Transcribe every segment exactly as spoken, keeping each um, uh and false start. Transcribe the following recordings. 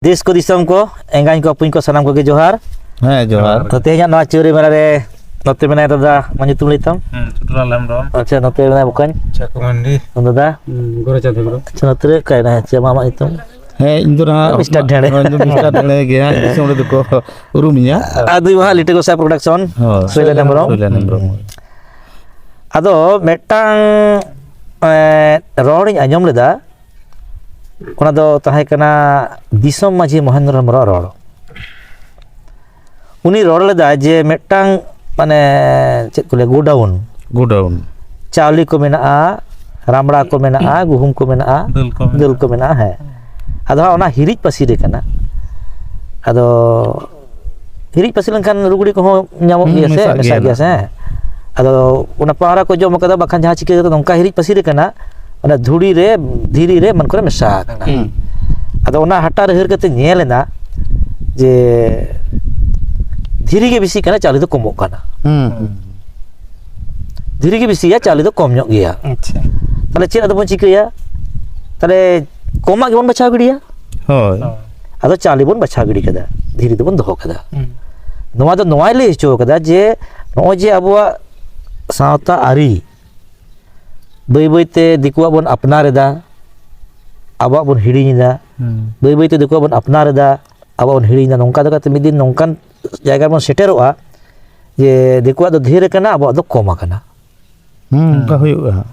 ᱫᱮᱥ ᱠᱚ ᱫᱤᱥᱚᱢ ᱠᱚ, ᱮᱸᱜᱟᱧ ᱠᱚ ᱟᱹᱯᱩᱧ ᱠᱚ, ᱥᱟᱱᱟᱢ ᱠᱚᱜᱮ ᱡᱚᱦᱟᱨ᱾ ᱦᱮᱸ, ᱡᱚᱦᱟᱨ᱾ ᱛᱚ, ᱛᱮᱦᱮᱧᱟᱜ ᱱᱚᱣᱟ ᱪᱟᱹᱣᱨᱤ ᱢᱮᱞᱟ ᱨᱮ ᱱᱚᱛᱮ ᱢᱮᱱᱟᱭ ᱫᱟᱫᱟ, ᱢᱟ ᱧᱩᱛᱩᱢ ᱞᱟᱹᱭ ᱛᱟᱢ? ᱦᱮᱸ, ᱪᱩᱴᱩᱞᱟᱞ ᱦᱮᱢᱵᱨᱚᱢ᱾ ᱟᱪᱪᱷᱟ, ᱱᱚᱛᱮ ᱢᱮᱱᱟᱭ ᱵᱚᱠᱚᱧ᱾ ᱪᱟᱠᱚ ᱢᱟᱱᱰᱤ᱾ ᱫᱟᱫᱟ? ᱦᱩᱸ, ᱜᱳᱨᱟᱪᱟᱸᱫᱽ ᱦᱮᱢᱵᱨᱚᱢ᱾ ᱟᱪᱪᱷᱟ, ᱱᱚᱛᱮ ᱨᱮ ᱚᱠᱟᱭ ᱱᱟᱭ? ᱪᱮᱫ ᱟᱢᱟᱜ ᱧᱩᱛᱩᱢ? ᱦᱮᱸ, ᱤᱧ ᱫᱚ ᱱᱟᱦᱟᱜ ᱢᱤᱥᱴᱟᱨ ᱰᱷᱮᱬᱮ᱾ ᱦᱮᱸ, ᱤᱧ ᱫᱚ ᱢᱤᱥᱴᱟᱨ ᱰᱷᱮᱬᱮ ᱜᱮ ᱦᱟᱸᱜ, ᱫᱤᱥᱚᱢ ᱨᱮᱫᱚ ᱠᱚ ᱩᱨᱩᱢᱤᱧᱟ᱾ ᱟᱨ ᱫᱩᱭ ᱢᱟᱦᱟ ᱞᱤᱴᱟᱹ ᱜᱚᱸᱥᱟᱭ ᱯᱨᱚᱰᱟᱠᱥᱚᱱ, ᱦᱳᱭ᱾ ᱥᱚᱭᱞᱮᱱ ᱦᱮᱢᱵᱨᱚᱢ᱾ ᱥᱚᱭᱞᱮᱱ ᱦᱮᱢᱵᱨᱚᱢ᱾ ᱦᱩᱸ᱾ ᱟᱫᱚ ᱢᱤᱫᱴᱟᱝ, ᱮᱸ, ᱨᱚᱲᱤᱧ ᱟᱸᱡᱚᱢ ᱞᱮᱫᱟ, ᱚᱱᱟ ᱫᱚ ᱛᱟᱦᱮᱸ ᱠᱟᱱᱟ ᱫᱤᱥᱚᱢ ᱢᱟᱹᱡᱷᱤ ᱢᱚᱦᱮᱱᱫᱨᱚ ᱦᱮᱢᱵᱨᱚᱢ ᱨᱚᱲ᱾ ᱩᱱᱤ ᱨᱚᱲ ᱞᱮᱫᱟᱭ ᱡᱮ ᱢᱤᱫᱴᱟᱝ, ᱢᱟᱱᱮ, ᱪᱮᱫ ᱠᱚ ᱞᱟᱹᱭᱟ, ᱜᱳᱰᱟᱣᱩᱱ᱾ ᱜᱳᱰᱟᱣᱩᱱ᱾ ᱪᱟᱣᱞᱮ ᱠᱚ ᱢᱮᱱᱟᱜᱼᱟ, ᱨᱟᱢᱲᱟ ᱠᱚ ᱢᱮᱱᱟᱜᱼᱟ, ᱜᱩᱦᱩᱢ ᱠᱚ ᱢᱮᱱᱟᱜᱼᱟ, ᱫᱟᱹᱞ ᱠᱚ ᱫᱟᱹᱞ ᱠᱚ ᱢᱮᱱᱟᱜᱼᱟ᱾ ᱢᱮᱱᱟᱜᱼᱟ, ᱦᱮᱸ᱾ ᱟᱫᱚ ᱦᱟᱸᱜ ᱚᱱᱟ ᱦᱤᱨᱤᱡ ᱯᱟᱹᱥᱤᱨ ᱠᱟᱱᱟ᱾ ᱟᱫᱚ ᱦᱤᱨᱤᱡ ᱯᱟᱹᱥᱤᱨ ᱞᱮᱱᱠᱷᱟᱱ ᱞᱩᱜᱽᱲᱤ ᱠᱚᱦᱚᱸ ᱧᱟᱢᱚᱜ ᱦᱩᱸ, ᱜᱮᱭᱟ ᱥᱮ, ᱢᱮᱥᱟᱜ ᱢᱮᱥᱟᱜ ᱜᱮᱭᱟ ᱜᱮᱭᱟ ᱥᱮ, ᱱᱟᱜ᱾ ᱦᱮᱸ᱾ ᱟᱫᱚ ᱚᱱᱟ ᱯᱟᱣᱨᱟ ᱠᱚ ᱡᱚᱢ ᱠᱟᱫᱟ, ᱵᱟᱠᱷᱟᱱ ᱡᱟᱦᱟᱸ ᱪᱤᱠᱟᱹ ᱠᱟᱛᱮ ᱱᱚᱝᱠᱟ ᱦᱤᱨᱤᱡ ᱯᱟᱹᱥᱤᱨ ᱠᱟᱱᱟ, ᱚᱱᱟ ᱫᱷᱩᱲᱤ ᱨᱮ, ᱫᱷᱤᱨᱤ ᱨᱮ ᱮᱢᱟᱱ ᱠᱚᱨᱮ ᱢᱮᱥᱟ ᱟᱠᱟᱱᱟ᱾ ᱦᱩᱸ᱾ ᱟᱫᱚ ᱚᱱᱟ ᱦᱟᱴᱟᱜ ᱨᱮ ᱦᱟᱹᱨ ᱠᱟᱛᱮ ᱧᱮᱞ ᱮᱱᱟ ᱡᱮ ᱫᱷᱤᱨᱤ ᱜᱮ ᱵᱮᱥᱤᱜ ᱠᱟᱱᱟ, ᱪᱟᱣᱞᱮ ᱫᱚ ᱠᱚᱢᱚᱜ ᱠᱟᱱᱟ᱾ ᱦᱩᱸ, ᱦᱩᱸ᱾ ᱫᱷᱤᱨᱤ ᱜᱮ ᱵᱮᱥᱤᱭᱟ, ᱪᱟᱣᱞᱮ ᱫᱚ ᱠᱚᱢ ᱧᱚᱜ ᱜᱮᱭᱟ᱾ ᱟᱪᱪᱷᱟ᱾ ᱛᱟᱦᱞᱮ ᱪᱮᱫ ᱟᱫᱚ ᱵᱚᱱ ᱪᱤᱠᱟᱹᱭᱟ? ᱛᱟᱦᱞᱮ ᱠᱚᱢᱟᱜ ᱜᱮᱵᱚᱱ ᱵᱟᱪᱷᱟᱣ ᱜᱤᱰᱤᱭᱟ᱾ ᱦᱳᱭ᱾ ᱦᱳᱭ᱾ ᱟᱫᱚ ᱪᱟᱣᱞᱮ ᱵᱚᱱ ᱵᱟᱪᱷᱟᱣ ᱜᱤᱰᱤ ᱠᱟᱫᱟ, ᱫᱷᱤᱨᱤ ᱫᱚᱵᱚᱱ ᱫᱚᱦᱚ ᱠᱟᱫᱟ᱾ ᱦᱩᱸ᱾ ᱱᱚᱣᱟ ᱫᱚ ᱱᱚᱣᱟᱭ ᱞᱟᱹᱭ ᱦᱚᱪᱚ ᱠᱟᱫᱟ ᱡᱮ ᱱᱚᱜᱼᱚᱭ ᱡᱮ ᱟᱵᱚᱣᱟᱜ ᱥᱟᱶᱛᱟ ᱟᱹᱨᱤ ᱵᱟᱹᱭ ᱵᱟᱹᱭᱛᱮ ᱫᱤᱠᱩᱣᱟᱜ ᱵᱚᱱ ᱟᱯᱱᱟᱨ ᱮᱫᱟ, ᱟᱵᱚᱣᱟᱜ ᱵᱚᱱ ᱦᱤᱲᱤᱧ ᱮᱫᱟ᱾ ᱦᱩᱸ᱾ ᱵᱟᱹᱭ ᱵᱟᱹᱭᱛᱮ ᱫᱤᱠᱩᱣᱟᱜ ᱵᱚᱱ ᱟᱯᱱᱟᱨ ᱮᱫᱟ, ᱟᱵᱚᱣᱟᱜ ᱵᱚᱱ ᱦᱤᱲᱤᱧ ᱮᱫᱟ᱾ ᱱᱚᱝᱠᱟ ᱫᱚ ᱠᱟᱛᱮ ᱢᱤᱫ ᱫᱤᱱ ᱱᱚᱝᱠᱟᱱ ᱡᱟᱭᱜᱟ ᱨᱮᱵᱚᱱ ᱥᱮᱴᱮᱨᱚᱜᱼᱟ ᱡᱮ ᱫᱤᱠᱩᱣᱟᱜ ᱫᱚ ᱰᱷᱮᱨ ᱟᱠᱟᱱᱟ, ᱟᱵᱚᱣᱟᱜ ᱫᱚ ᱠᱚᱢ ᱟᱠᱟᱱᱟ᱾ ᱦᱩᱸ, ᱦᱩᱸ᱾ ᱚᱱᱠᱟ ᱦᱩᱭᱩᱜᱼᱟ ᱦᱟᱸᱜ᱾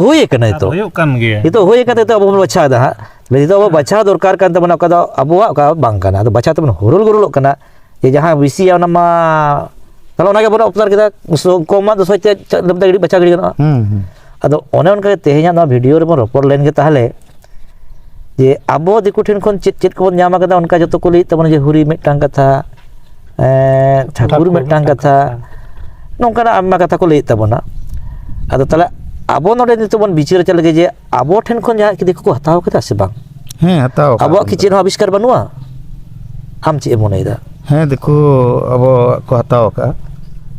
ᱦᱩᱭ ᱟᱠᱟᱱᱟ ᱟᱨ ᱱᱤᱛᱚᱜ᱾ ᱦᱩᱭᱩᱜ ᱠᱟᱱ ᱜᱮᱭᱟ᱾ ᱱᱤᱛᱚᱜ ᱦᱩᱭ ᱟᱠᱟᱱ ᱛᱮ ᱱᱤᱛᱚᱜ ᱟᱵᱚ ᱵᱚᱱ ᱵᱟᱪᱷᱟᱣ ᱮᱫᱟ ᱦᱟᱸᱜ᱾ ᱱᱤᱛᱚᱜ ᱟᱵᱚ ᱵᱟᱪᱷᱟᱣ ᱫᱚᱨᱠᱟᱨ ᱠᱟᱱ ᱛᱟᱵᱚᱱᱟ, ᱚᱠᱟ ᱫᱚ ᱟᱵᱚᱣᱟᱜ, ᱚᱠᱟ ᱵᱟᱝ ᱠᱟᱱᱟ᱾ ᱟᱫᱚ ᱵᱟᱪᱷᱟᱣ ᱛᱮᱵᱚᱱ ᱦᱩᱨᱩᱞ ᱜᱩᱨᱩᱞᱚᱜ ᱠᱟᱱᱟ᱾ ᱡᱮ ᱡᱟᱦᱟᱸ ᱵᱮᱥᱤᱭᱟ ᱚᱱᱟ ᱢᱟ, ᱛᱟᱦᱞᱮ ᱚᱱᱟ ᱜᱮᱵᱚᱱ ᱚᱯᱱᱟᱨ ᱠᱮᱫᱟ, ᱥᱚ-, ᱠᱚᱢᱟᱜ ᱫᱚ ᱥᱚᱭ ᱛᱮ ᱪᱟ-, ᱞᱮᱵᱫᱟ ᱜᱤᱰᱤ, ᱵᱟᱪᱷᱟ ᱜᱤᱰᱤ ᱜᱟᱱᱚᱜᱼᱟ᱾ ᱦᱩᱸ, ᱦᱩᱸ᱾ ᱟᱫᱚ ᱚᱱᱮ ᱚᱱᱠᱟ ᱜᱮ ᱛᱮᱦᱮᱧᱟᱜ ᱱᱚᱣᱟ ᱵᱷᱤᱰᱤᱭᱳ ᱨᱮᱵᱚᱱ ᱨᱚᱯᱚᱲ ᱞᱮᱱ ᱜᱮ ᱛᱟᱦᱞᱮ, ᱡᱮ ᱟᱵᱚ ᱫᱤᱠᱩ ᱴᱷᱮᱱ ᱠᱷᱚᱱ ᱪᱮᱫ ᱪᱮᱫ ᱠᱚᱵᱚᱱ ᱧᱟᱢ ᱟᱠᱟᱫᱟ, ᱚᱱᱠᱟ ᱡᱚᱛᱚ ᱠᱚ ᱞᱟᱹᱭᱮᱫ ᱛᱟᱵᱚᱱᱟ ᱡᱮ ᱦᱩᱨᱤ ᱢᱤᱫᱴᱟᱝ ᱠᱟᱛᱷᱟ, ᱮᱸ, ᱴᱷᱟᱹᱠᱩᱨ ᱴᱷᱟᱹᱠᱩᱨ ᱢᱤᱫᱴᱟᱝ ᱢᱤᱫᱴᱟᱝ ᱠᱟᱛᱷᱟ, ᱠᱟᱛᱷᱟ᱾ ᱱᱚᱝᱠᱟᱱᱟᱜ ᱟᱭᱢᱟ ᱠᱟᱛᱷᱟ ᱠᱚ ᱞᱟᱹᱭᱮᱫ ᱛᱟᱵᱚᱱᱟ᱾ ᱟᱫᱚ ᱛᱟᱦᱞᱮ ᱟᱵᱚ ᱱᱚᱰᱮ ᱱᱤᱛᱚᱜ ᱵᱚᱱ ᱵᱤᱪᱟᱹᱨ ᱦᱚᱪᱚ ᱞᱮᱜᱮ ᱡᱮ ᱟᱵᱚ ᱴᱷᱮᱱ ᱠᱷᱚᱱ ᱡᱟᱦᱟᱸ ᱠᱤ ᱫᱤᱠᱩ ᱠᱚ ᱦᱟᱛᱟᱣ ᱠᱟᱫᱟ ᱥᱮ ᱵᱟᱝ? ᱦᱮᱸ, ᱦᱟᱛᱟᱣ ᱟᱠᱟᱫ ᱟᱵᱚᱣᱟᱜ ᱠᱚ ᱠᱤ ᱫᱚ᱾ ᱪᱮᱫ ᱦᱚᱸ ᱟᱵᱤᱥᱠᱟᱨ ᱵᱟᱹᱱᱩᱜᱼᱟ? ᱟᱢ ᱪᱮᱫ ᱮᱢ ᱢᱚᱱᱮᱭᱮᱫᱟ? ᱦᱮᱸ, ᱫᱤᱠᱩ ᱟᱵᱚᱣᱟᱜ ᱠᱚ ᱦᱟᱛᱟᱣ ᱟᱠᱟᱫᱼᱟ᱾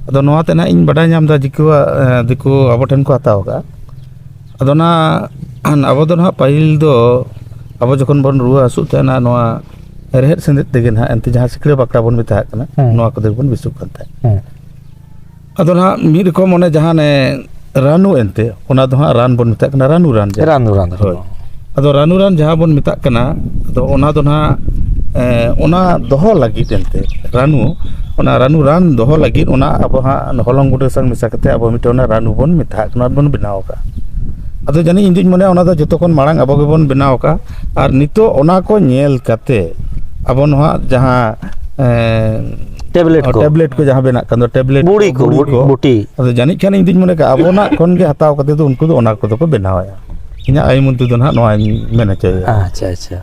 ᱟᱫᱚ ᱱᱚᱣᱟ ᱛᱮ ᱱᱟᱦᱟᱜ ᱤᱧ ᱵᱟᱰᱟᱭ ᱧᱟᱢ ᱮᱫᱟ ᱫᱤᱠᱩᱣᱟᱜ, ᱮ, ᱫᱤᱠᱩ ᱟᱵᱚ ᱴᱷᱮᱱ ᱠᱚ ᱦᱟᱛᱟᱣ ᱟᱠᱟᱫᱼᱟ᱾ ᱟᱫᱚ ᱚᱱᱟ, ᱟᱵᱚ ᱫᱚ ᱱᱟᱦᱟᱜ ᱯᱟᱹᱦᱤᱞ ᱫᱚ ᱟᱵᱚ ᱡᱚᱠᱷᱚᱱ ᱵᱚᱱ ᱨᱩᱣᱟᱹ ᱦᱟᱹᱥᱩᱜ ᱛᱟᱦᱮᱱᱟ, ᱱᱚᱣᱟ ᱨᱮᱦᱮᱫ ᱥᱮᱸᱫᱮᱫ ᱛᱮᱜᱮ ᱱᱟᱦᱟᱜ ᱮᱱᱛᱮ ᱡᱟᱦᱟᱸ ᱥᱤᱠᱲᱟᱹ ᱵᱟᱠᱲᱟ ᱵᱚᱱ ᱢᱮᱛᱟᱜ ᱠᱟᱱᱟ, ᱦᱮᱸ᱾ ᱱᱚᱣᱟ ᱠᱚᱛᱮ ᱵᱚᱱ ᱵᱮᱥᱚᱜ ᱠᱟᱱ ᱛᱟᱦᱮᱸᱫ᱾ ᱦᱮᱸ᱾ ᱟᱫᱚ ᱱᱟᱦᱟᱜ ᱢᱤᱫ ᱨᱚᱠᱚᱢ ᱚᱱᱮ ᱡᱟᱦᱟᱸ ᱱᱮ ᱨᱟᱱᱩ ᱮᱱᱛᱮ, ᱚᱱᱟ ᱫᱚ ᱦᱟᱸᱜ ᱨᱟᱱ ᱵᱚᱱ ᱢᱮᱛᱟᱜ ᱠᱟᱱᱟ, ᱨᱟᱱᱩ ᱨᱟᱱ ᱡᱟᱦᱟᱸ᱾ ᱨᱟᱱᱩ ᱨᱟᱱ᱾ ᱦᱳᱭ᱾ ᱟᱫᱚ ᱨᱟᱱᱩ ᱨᱟᱱ ᱡᱟᱦᱟᱸ ᱵᱚᱱ ᱢᱮᱛᱟᱜ ᱠᱟᱱᱟ, ᱟᱫᱚ ᱚᱱᱟ ᱫᱚ ᱱᱟᱦᱟᱜ, ᱮ, ᱚᱱᱟ ᱫᱚᱦᱚ ᱞᱟᱹᱜᱤᱫ ᱮᱱᱛᱮ, ᱨᱟᱱᱩ, ᱚᱱᱟ ᱨᱟᱱᱩ ᱨᱟᱱ ᱫᱚᱦᱚ ᱞᱟᱹᱜᱤᱫ ᱚᱱᱟ ᱟᱵᱚ ᱦᱟᱸᱜ ᱦᱚᱞᱚᱝ ᱜᱩᱸᱰᱟᱹ ᱥᱟᱶ ᱢᱮᱥᱟ ᱠᱟᱛᱮ ᱟᱵᱚ ᱢᱤᱫᱴᱮᱱ ᱚᱱᱟ ᱨᱟᱱᱩ ᱵᱚᱱ ᱢᱮᱛᱟᱜ ᱠᱟᱱᱟ, ᱵᱚᱱ ᱵᱮᱱᱟᱣ ᱟᱠᱟᱫᱼᱟ᱾ ᱟᱫᱚ ᱡᱟᱹᱱᱤᱡ ᱤᱧ ᱫᱩᱧ ᱢᱚᱱᱮᱭᱟ ᱚᱱᱟ ᱫᱚ ᱡᱚᱛᱚ ᱠᱷᱚᱱ ᱢᱟᱲᱟᱝ ᱟᱵᱚ ᱜᱮᱵᱚᱱ ᱵᱮᱱᱟᱣ ᱟᱠᱟᱫᱼᱟ᱾ ᱟᱨ ᱱᱤᱛᱚᱜ ᱚᱱᱟ ᱠᱚ ᱧᱮᱞ ᱠᱟᱛᱮ ᱟᱵᱚ ᱱᱚᱣᱟ ᱡᱟᱦᱟᱸ, ᱮ, ᱴᱮᱵᱞᱮᱴ ᱠᱚ᱾ ᱴᱮᱵᱞᱮᱴ ᱠᱚ ᱡᱟᱦᱟᱸ ᱵᱮᱱᱟᱜ ᱠᱟᱱ ᱫᱚ, ᱴᱮᱵᱞᱮᱴ ᱵᱩᱲᱤ ᱠᱚ, ᱠᱚ, ᱵᱩᱲᱤ ᱵᱩ-, ᱠᱚ᱾ ᱵᱩᱴᱤ᱾ ᱟᱫᱚ ᱡᱟᱹᱱᱤᱡ ᱠᱷᱟᱱ ᱤᱧ ᱫᱩᱧ ᱢᱚᱱᱮ ᱠᱟᱜᱼᱟ, ᱟᱵᱚᱱᱟᱜ ᱠᱷᱚᱱ ᱜᱮ ᱦᱟᱛᱟᱣ ᱠᱟᱛᱮ ᱫᱚ ᱩᱱᱠᱩ ᱫᱚ ᱚᱱᱟ ᱠᱚᱫᱚ ᱠᱚ ᱵᱮᱱᱟᱣᱮᱫᱼᱟ᱾ ᱤᱧᱟᱹᱜ ᱟᱭ ᱢᱚᱱᱛᱮ ᱫᱚ ᱱᱟᱦᱟᱜ ᱱᱚᱣᱟᱧ ᱢᱮᱱ ᱦᱚᱪᱚᱭᱮᱫᱼᱟ᱾ ᱟᱪᱪᱷᱟ, ᱟᱪᱪᱷᱟ᱾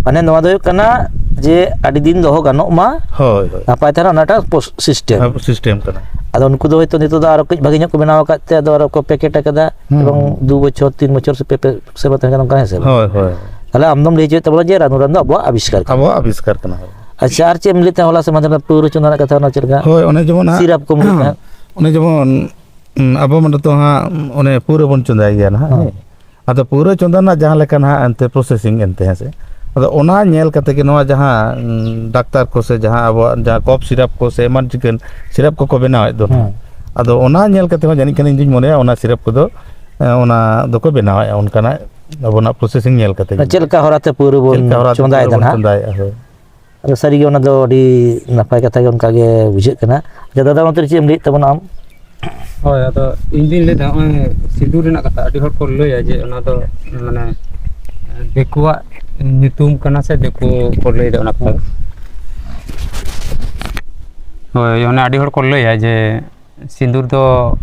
ᱢᱟᱱᱮ ᱱᱚᱣᱟ ᱫᱚ ᱦᱩᱭᱩᱜ ᱠᱟᱱᱟ ᱡᱮ ᱟᱹᱰᱤ ᱫᱤᱱ ᱫᱚᱦᱚ ᱜᱟᱱᱚᱜ ᱢᱟ, ᱦᱳᱭ, ᱦᱳᱭ᱾ ᱱᱟᱯᱟᱭ ᱛᱟᱦᱮᱱᱟ ᱚᱱᱟᱴᱟᱜ ᱯᱳᱥ-, ᱥᱤᱥᱴᱮᱢ᱾ ᱦᱮᱸ, ᱥᱤᱥᱴᱮᱢ ᱠᱟᱱᱟ᱾ ᱟᱫᱚ ᱩᱱᱠᱩ ᱫᱚ ᱦᱚᱭᱛᱳ ᱱᱤᱛᱚᱜ ᱫᱚ ᱟᱨᱚ ᱠᱟᱹᱡ ᱵᱷᱟᱜᱮ ᱧᱚᱜ ᱠᱚ ᱵᱮᱱᱟᱣ ᱟᱠᱟᱫ ᱛᱮ ᱟᱫᱚ ᱟᱨᱚ ᱠᱚ ᱯᱮᱠᱮᱴ ᱟᱠᱟᱫᱟ, ᱦᱩᱸ᱾ ᱮᱵᱚᱝ ᱫᱩ ᱵᱚᱪᱷᱚᱨ, ᱛᱤᱱ ᱵᱚᱪᱷᱚᱨ ᱥᱮ ᱯᱮ, ᱯᱮ ᱥᱮᱨᱢᱟ ᱛᱟᱦᱮᱸ ᱠᱟᱱᱟ, ᱚᱱᱠᱟ, ᱦᱮᱸ ᱥᱮ ᱵᱟᱝ? ᱦᱳᱭ, ᱦᱳᱭ᱾ ᱛᱟᱦᱞᱮ ᱟᱢ ᱫᱚᱢ ᱞᱟᱹᱭ ᱦᱚᱪᱚᱭᱮᱫ ᱛᱟᱵᱚᱱᱟ ᱡᱮ ᱨᱟᱱᱩ ᱨᱟᱱ ᱫᱚ ᱟᱵᱚᱣᱟᱜ ᱟᱵᱤᱥᱠᱟᱨ ᱠᱟᱱᱟ᱾ ᱟᱵᱚᱣᱟᱜ ᱟᱵᱤᱥᱠᱟᱨ ᱠᱟᱱᱟ, ᱦᱳᱭ᱾ ᱟᱪᱪᱷᱟ, ᱟᱨ ᱪᱮᱫ ᱮᱢ ᱞᱟᱹᱭᱮᱫ ᱛᱟᱦᱮᱸᱫ ᱦᱚᱞᱟ ᱥᱮ ᱢᱟᱫᱷᱮᱨ ᱦᱤᱞᱳᱜ ᱯᱟᱹᱣᱨᱟᱹ ᱪᱚᱸᱫᱟ ᱨᱮᱱᱟᱜ ᱠᱟᱛᱷᱟ, ᱚᱱᱟ ᱪᱮᱫ ᱞᱮᱠᱟ? ᱦᱳᱭ, ᱚᱱᱮ ᱡᱮᱢᱚᱱ ᱦᱟᱸᱜ, ᱥᱤᱨᱟᱯ ᱠᱚᱢ ᱞᱟᱹᱭᱮᱫ ᱛᱟᱦᱮᱸᱫ᱾ ᱚᱱᱮ ᱡᱮᱢᱚᱱ, ᱩᱸ, ᱟᱵᱚ ᱢᱟᱱᱮ ᱛᱚ ᱦᱟᱸᱜ ᱚᱱᱮ ᱯᱟᱹᱣᱨᱟᱹ ᱵᱚᱱ ᱪᱚᱸᱫᱟᱭ ᱜᱮᱭᱟ ᱱᱟᱦᱟᱜ, ᱦᱮᱸ᱾ ᱦᱮᱸ᱾ ᱟᱫᱚ ᱯᱟᱹᱣᱨᱟᱹ ᱪᱚᱸᱫᱟ ᱨᱮᱱᱟᱜ ᱡᱟᱦᱟᱸ ᱞᱮᱠᱟ ᱱᱟᱦᱟᱜ ᱮᱱᱛᱮ processing ᱮᱱᱛᱮ, ᱦᱮᱸ ᱥᱮ? ᱟᱫᱚ ᱚᱱᱟ ᱧᱮᱞ ᱠᱟᱛᱮ ᱜᱮ ᱱᱚᱣᱟ ᱡᱟᱦᱟᱸ, ᱩᱸ, ᱰᱟᱠᱛᱟᱨ ᱠᱚ ᱥᱮ ᱡᱟᱦᱟᱸ ᱟᱵᱚᱣᱟᱜ ᱡᱟᱦᱟᱸ cough syrup ᱠᱚ ᱥᱮ ᱮᱢᱟᱱ ᱪᱤᱠᱟᱹᱱ ᱥᱤᱨᱟᱯ ᱠᱚᱠᱚ ᱵᱮᱱᱟᱣᱮᱫ ᱫᱚ ᱱᱟᱦᱟᱜ᱾ ᱦᱮᱸ᱾ ᱟᱫᱚ ᱚᱱᱟ ᱧᱮᱞ ᱠᱟᱛᱮ ᱦᱚᱸ ᱡᱟᱹᱱᱤᱡ ᱠᱷᱟᱱ ᱤᱧ ᱫᱩᱧ ᱢᱚᱱᱮᱭᱟ ᱚᱱᱟ ᱥᱤᱨᱟᱯ ᱠᱚᱫᱚ, ᱮᱸ, ᱚᱱᱟ ᱫᱚᱠᱚ ᱵᱮᱱᱟᱣᱮᱫᱼᱟ ᱚᱱᱠᱟᱱᱟᱜ ᱟᱵᱚᱱᱟᱜ processing ᱧᱮᱞ ᱠᱟᱛᱮ ᱜᱮ᱾ ᱪᱮᱫ ᱞᱮᱠᱟ ᱦᱚᱨᱟᱛᱮ ᱯᱟᱹᱣᱨᱟᱹ ᱵᱚᱱ ᱪᱮᱫ ᱞᱮᱠᱟ ᱦᱚᱨᱟᱛᱮ ᱯᱟᱹᱣᱨᱟᱹ ᱵᱚᱱ ᱱᱟᱦᱟᱜ? ᱪᱚᱸᱫᱟᱭᱮᱫᱼᱟ, ᱦᱳᱭ᱾ ᱟᱫᱚ ᱥᱟᱹᱨᱤᱜᱮ ᱚᱱᱟ ᱫᱚ ᱟᱹᱰᱤ ᱱᱟᱯᱟᱭ ᱠᱟᱛᱷᱟ ᱜᱮ ᱚᱱᱠᱟ ᱜᱮ ᱵᱩᱡᱷᱟᱹᱜ ᱠᱟᱱᱟ᱾ ᱟᱪᱪᱷᱟ, ᱫᱟᱫᱟ ᱢᱚᱱᱛᱨᱤ, ᱪᱮᱫ ᱮᱢ ᱞᱟᱹᱭᱮᱫ ᱛᱟᱵᱚᱱᱟ ᱟᱢ? ᱦᱳᱭ, ᱟᱫᱚ ᱤᱧ ᱫᱩᱧ ᱞᱟᱹᱭᱫᱟ, ᱱᱚᱜᱼᱚᱭ ᱥᱤᱸᱫᱩᱨ ᱨᱮᱱᱟᱜ ᱠᱟᱛᱷᱟ ᱟᱹᱰᱤ ᱦᱚᱲ ᱠᱚ ᱞᱟᱹᱭᱟ ᱡᱮ ᱚᱱᱟ ᱫᱚ, ᱢᱟᱱᱮ, ᱫᱤᱠᱩᱣᱟᱜ ᱧᱩᱛᱩᱢ ᱠᱟᱱᱟ ᱥᱮ ᱫᱤᱠᱩ ᱠᱚ ᱞᱟᱹᱭᱫᱟ ᱚᱱᱟ ᱠᱟᱛᱷᱟ᱾ ᱦᱳᱭ, ᱚᱱᱮ ᱟᱹᱰᱤ ᱦᱚᱲ ᱠᱚ ᱞᱟᱹᱭᱟ ᱡᱮ ᱥᱤᱸᱫᱩᱨ ᱫᱚ,